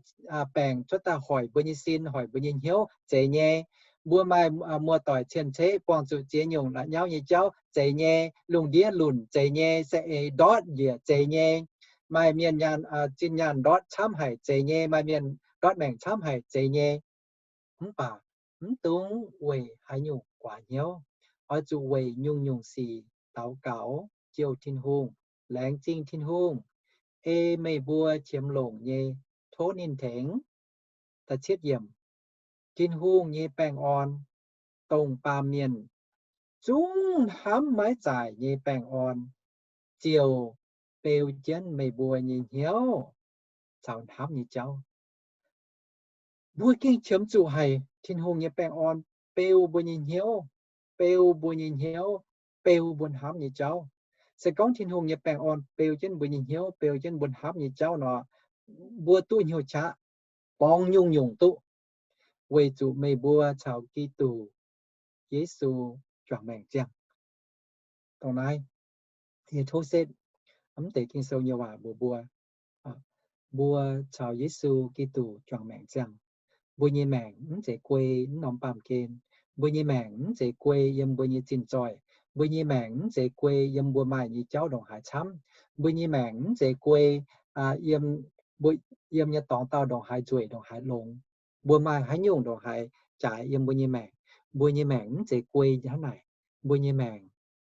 baengc cuotv daaih hoic mbuo nyei sin, hoic mbuo nyei hnyouv, zeiz nyei. Mbuo maaih muoz-doic cien-ceqv buangh zuqc ziex nyungc la'nyauv nyei jauv, zeiz nyei. Lungh ndiev lunc, zeiz nyei. Saeng-eix ndortv njiec, zeiz nyei. Maaih mienh nyaanh, zinh nyaanh ndortv camv haic, zeiz nyei. Maaih mienh ndortv maengc camv haic, zeiz nyei. Mv baac mv dungx weic haaix nyungc guaax hnyouv. Oix zuqc weic nyungc-nyungc sic daux gaux, jouh Tin-Hungh, laengz zingh Tin-Hungh, ei meih mbuo qiemx longc nyei tov ninh tengx. Da'cietv yiemc, Tin-Hungh nyei baengh orn, dongh baamh mienh zungv hnamv maiv zaaic nyei baengh orn, ziouc beu jienv meih mbuo nyei hnyouv caux hnamv nyei jauv. Mbuo gengh qiemx zuqc haic Tin-Hungh nyei baengh orn beu mbuo nyei hnyouv, beu mbuo nyei hnyouv, beu mbuo hnamv nyei jauv. Se gorngv Tin-Hungh nyei baengh orn beu jienv mbuo nyei hnyouv, beu jienv mbuo hnamv nyei jauv nor, mbuo duqv hnyouv qaqv borngz nyungc-nyungc duqv, weic zuqc meih mbuo caux Giduc Yesu juangc maengc ziangh. Dongh naaiv yie tov setv mv deix Ging-Sou nyei waac mbuox mbuo, mbuo caux Yesu Giduc juangc maengc ziangh. Mbuo nyei maengc mv zeiz guei mv norm baamh gen. Mbuo nyei maengc mv zeiz guei yiem mbuo nyei zinh zoih. Mbuo nyei maengc mv zeiz guei yiem mbuo maaih nyei jauv ndongc haaix camv. Mbuo nyei maengc mv zeiz guei yiem, yiem nyei dorngx dauh ndongc haaix nzueic ndongc haaix longx. Mbuo maaih haaix nyungc ndongc haaix jaaix yiem mbuo nyei maengc. Mbuo nyei maengc mv zeiz guei hnangv naaic. Mbuo nyei maengc,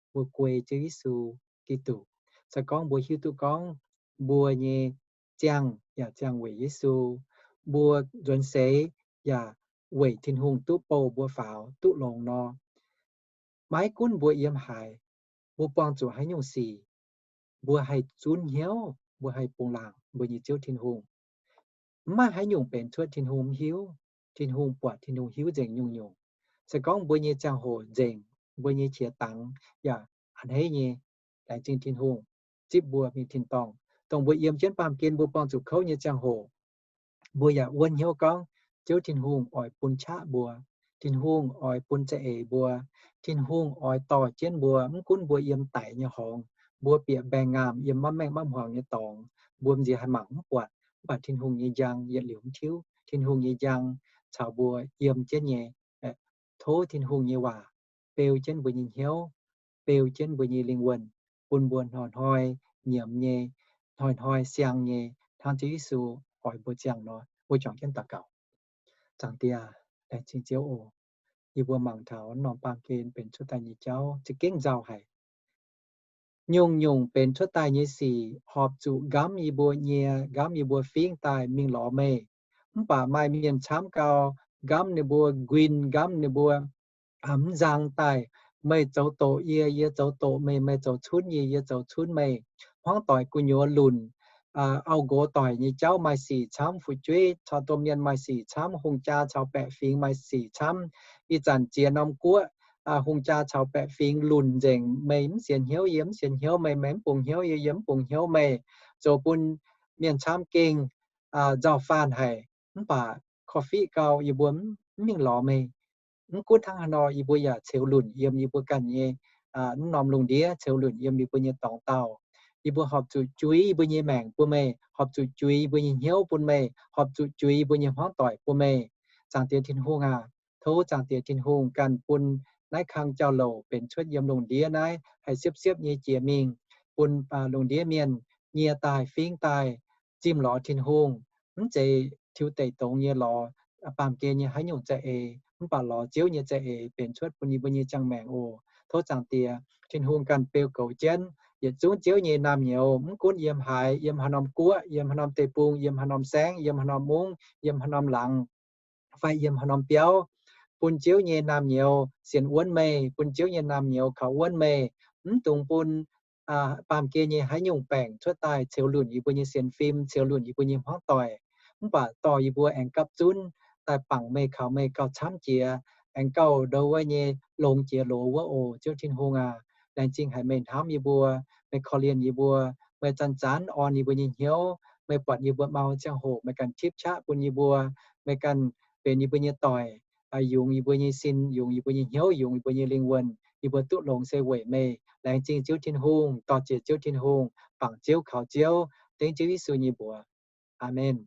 mbuo guei Ziouv Yesu Giduc. Se gorngv mbuo hiuv duqv gorngv mbuo nyei ziangh yaac ziangh weic Yesu, mbuo nzuonx seix yaac weic Tin-Hungh duqv bouh mbuo faaux duqv longx nor, maiv gunv mbuo yiem haaix, mbuo buangh zuqc haaix nyungc sic, mbuo haih zunv hnyouv, mbuo haih bungx laangc mbuo nyei Ziouv Tin-Hungh. Mv maaih haaix nyungc benx cuotv Tin-Hungh mv hiuv. Tin-Hungh buatc, Tin-Hungh hiuv nzengc nyungc-nyungc. Se gorngv mbuo nyei ziangh hoc nzengc, mbuo nyei qiex dangx yaac a'hneiv nyei, laengz zingh Tin-Hungh zipv mbuo mingh tin-dorngh. Dongh mbuo yiem jienv baamh gen mbuo buangh zuqc kouv nyei ziangh hoc, mbuo yaac wuonv hnyouv gorngv Ziouv Tin-Hungh oix bun qaqv mbuo. Tin-Hungh oix bun za'eix mbuo. Tin-Hungh oix dorh jienv mbuo, mv gunv mbuo yiem daic nyei horngz, mbuo bieqc mbaengx-ngaamh, yiem maiv maengh maiv hmuangx nyei dorngx, mbuo m'nziex haih mangc mv buatc, mv baac Tin-Hungh nyei njang yietc liuz mv tiuv. Tin-Hungh nyei njang caux mbuo yiem jienv nyei. Tov Tin-Hungh nyei waac beu jienv mbuo nyei hnyouv, beu jienv mbuo nyei lingh wuonh, bun mbuo hnoi-hnoi nyiemz nyei, hnoi-hnoi siang nyei, hnangv Ziouv Yesu oix mbuo ziangh nor. Mbuo juangc jienv daux gaux. Zaangc Diex, laengz zingh Ziouv oc. Yie mbuo mangc taux norm baamh gen benx cuotv daaih nyei jauv za'gengh nzauh haic. Nyungc-nyungc benx cuotv daaih nyei sic horpc zuqc nqamv yie mbuo nyie, nqamv yie mbuo fingv daaih mingh lorz meih. Mv baac maaih mienh camv gau, nqamv ninh mbuo nquin, nqamv ninh mbuo mv nzang daaih, meih zoux doqc yie, yie zoux doqc meih, meih zoux cunv yie, yie zoux cunv meih. Hmuangv doic gu'nyuoz lunc, auv-nqox doic nyei jauv maaih sic camv, fu'jueiv caux domh mienh maaih sic camv, hungh jaa caux baeqc fingx maaih sic camv. Ih zanc ziex norm guoqv, hungh jaa caux baeqc fingx lunc nzengc, meih mv sienx hnyouv, yie mv sienx hnyouv meih, meih mv bungx hnyouv yie, yie mv bungx hnyouv meih, zoux bun mienh camv gengh nzauh faanh haic. Mv baac korv-fiqv gau yie mbuo mv mingh lorz meih. Mv gunv hnangv haaix nor, yie mbuo yaac ceux lunc yiem yie mbuo ganh nyei mv norm lungh ndiev, ceux lunc yiem yie mbuo nyei dorngx dauh. Yie mbuo horpc zuqc juix yie mbuo nyei maengc bun meih, horpc zuqc juix yie mbuo nyei hnyouv bun meih, horpc zuqc juix yie mbuo nyei hmuangv doic bun meih. Zaangc Diex Tin-Hungh aac, Tov Zaangc Diex Tin-Hungh ganh bun naaiv kang jauv-louc benx cuotv yiem lungh ndiev naaiv haih siepv-siepv nyei jiex mingh, bun lungh ndiev mienh nyie daaih fingv daaih zimh lorz Tin-Hungh, mv zeiz tiuv deic dongz nyei lorz baamh gen nyei haaix nyungc za'eix, mv baac lorz Ziouv nyei za'eix benx cuotv bun yie mbuo nyei ziangh maengc oc. Tov Zaangc Diex Tin-Hungh ganh beu goux jienv yietc zungv Ziouv nyei naamh nyouz, mv gunv yiem haaix, yiem haaix norm guoqv, yiem haaix norm deic-bung, yiem haaix norm saengv, yiem haaix norm mungv, yiem haaix norm laangz, fai yiem haaix norm biauv, bun Ziouv nyei naamh nyouz sienx wuonv meih, bun Ziouv nyei naamh nyouz kaux wuonv meih, mv dungx bun baamh gen nyei haaix nyungc baengc cuotv daaih ceux lunc yie mbuo nyei sienx fim, ceux lunc yie mbuo nyei hmuangv doic. Mv baac dorh yie mbuo aengx gapv zunv daaih bangc meih, kaux meih gauh camv jiex, aengx gauh ndo wuov nyei longx jiex loz wuov oc. Ziouv Tin-Hungh aac, laengz zingh haic meih hnamv yie mbuo, meih korv-lienh yie mbuo, meih zanc-zanc orn yie mbuo nyei hnyouv, meih buatc yie mbuo mau ziangh hoc meih ganh tipv qaqv bun yie mbuo, meih ganh benx yie mbuo nyei doic, yungz yie mbuo nyei sin, yungz yie mbuo nyei hnyouv, yungz yie mbuo nyei lingh wuonh. Yie mbuo duqv longx se weic meih. Laengz zingh Ziouv Tin-Hungh, dorh jiex Ziouv Tin-Hungh, bangc Ziouv kaux Ziouv, dengv Ziouv Yesu nyei mbuox. Aamen.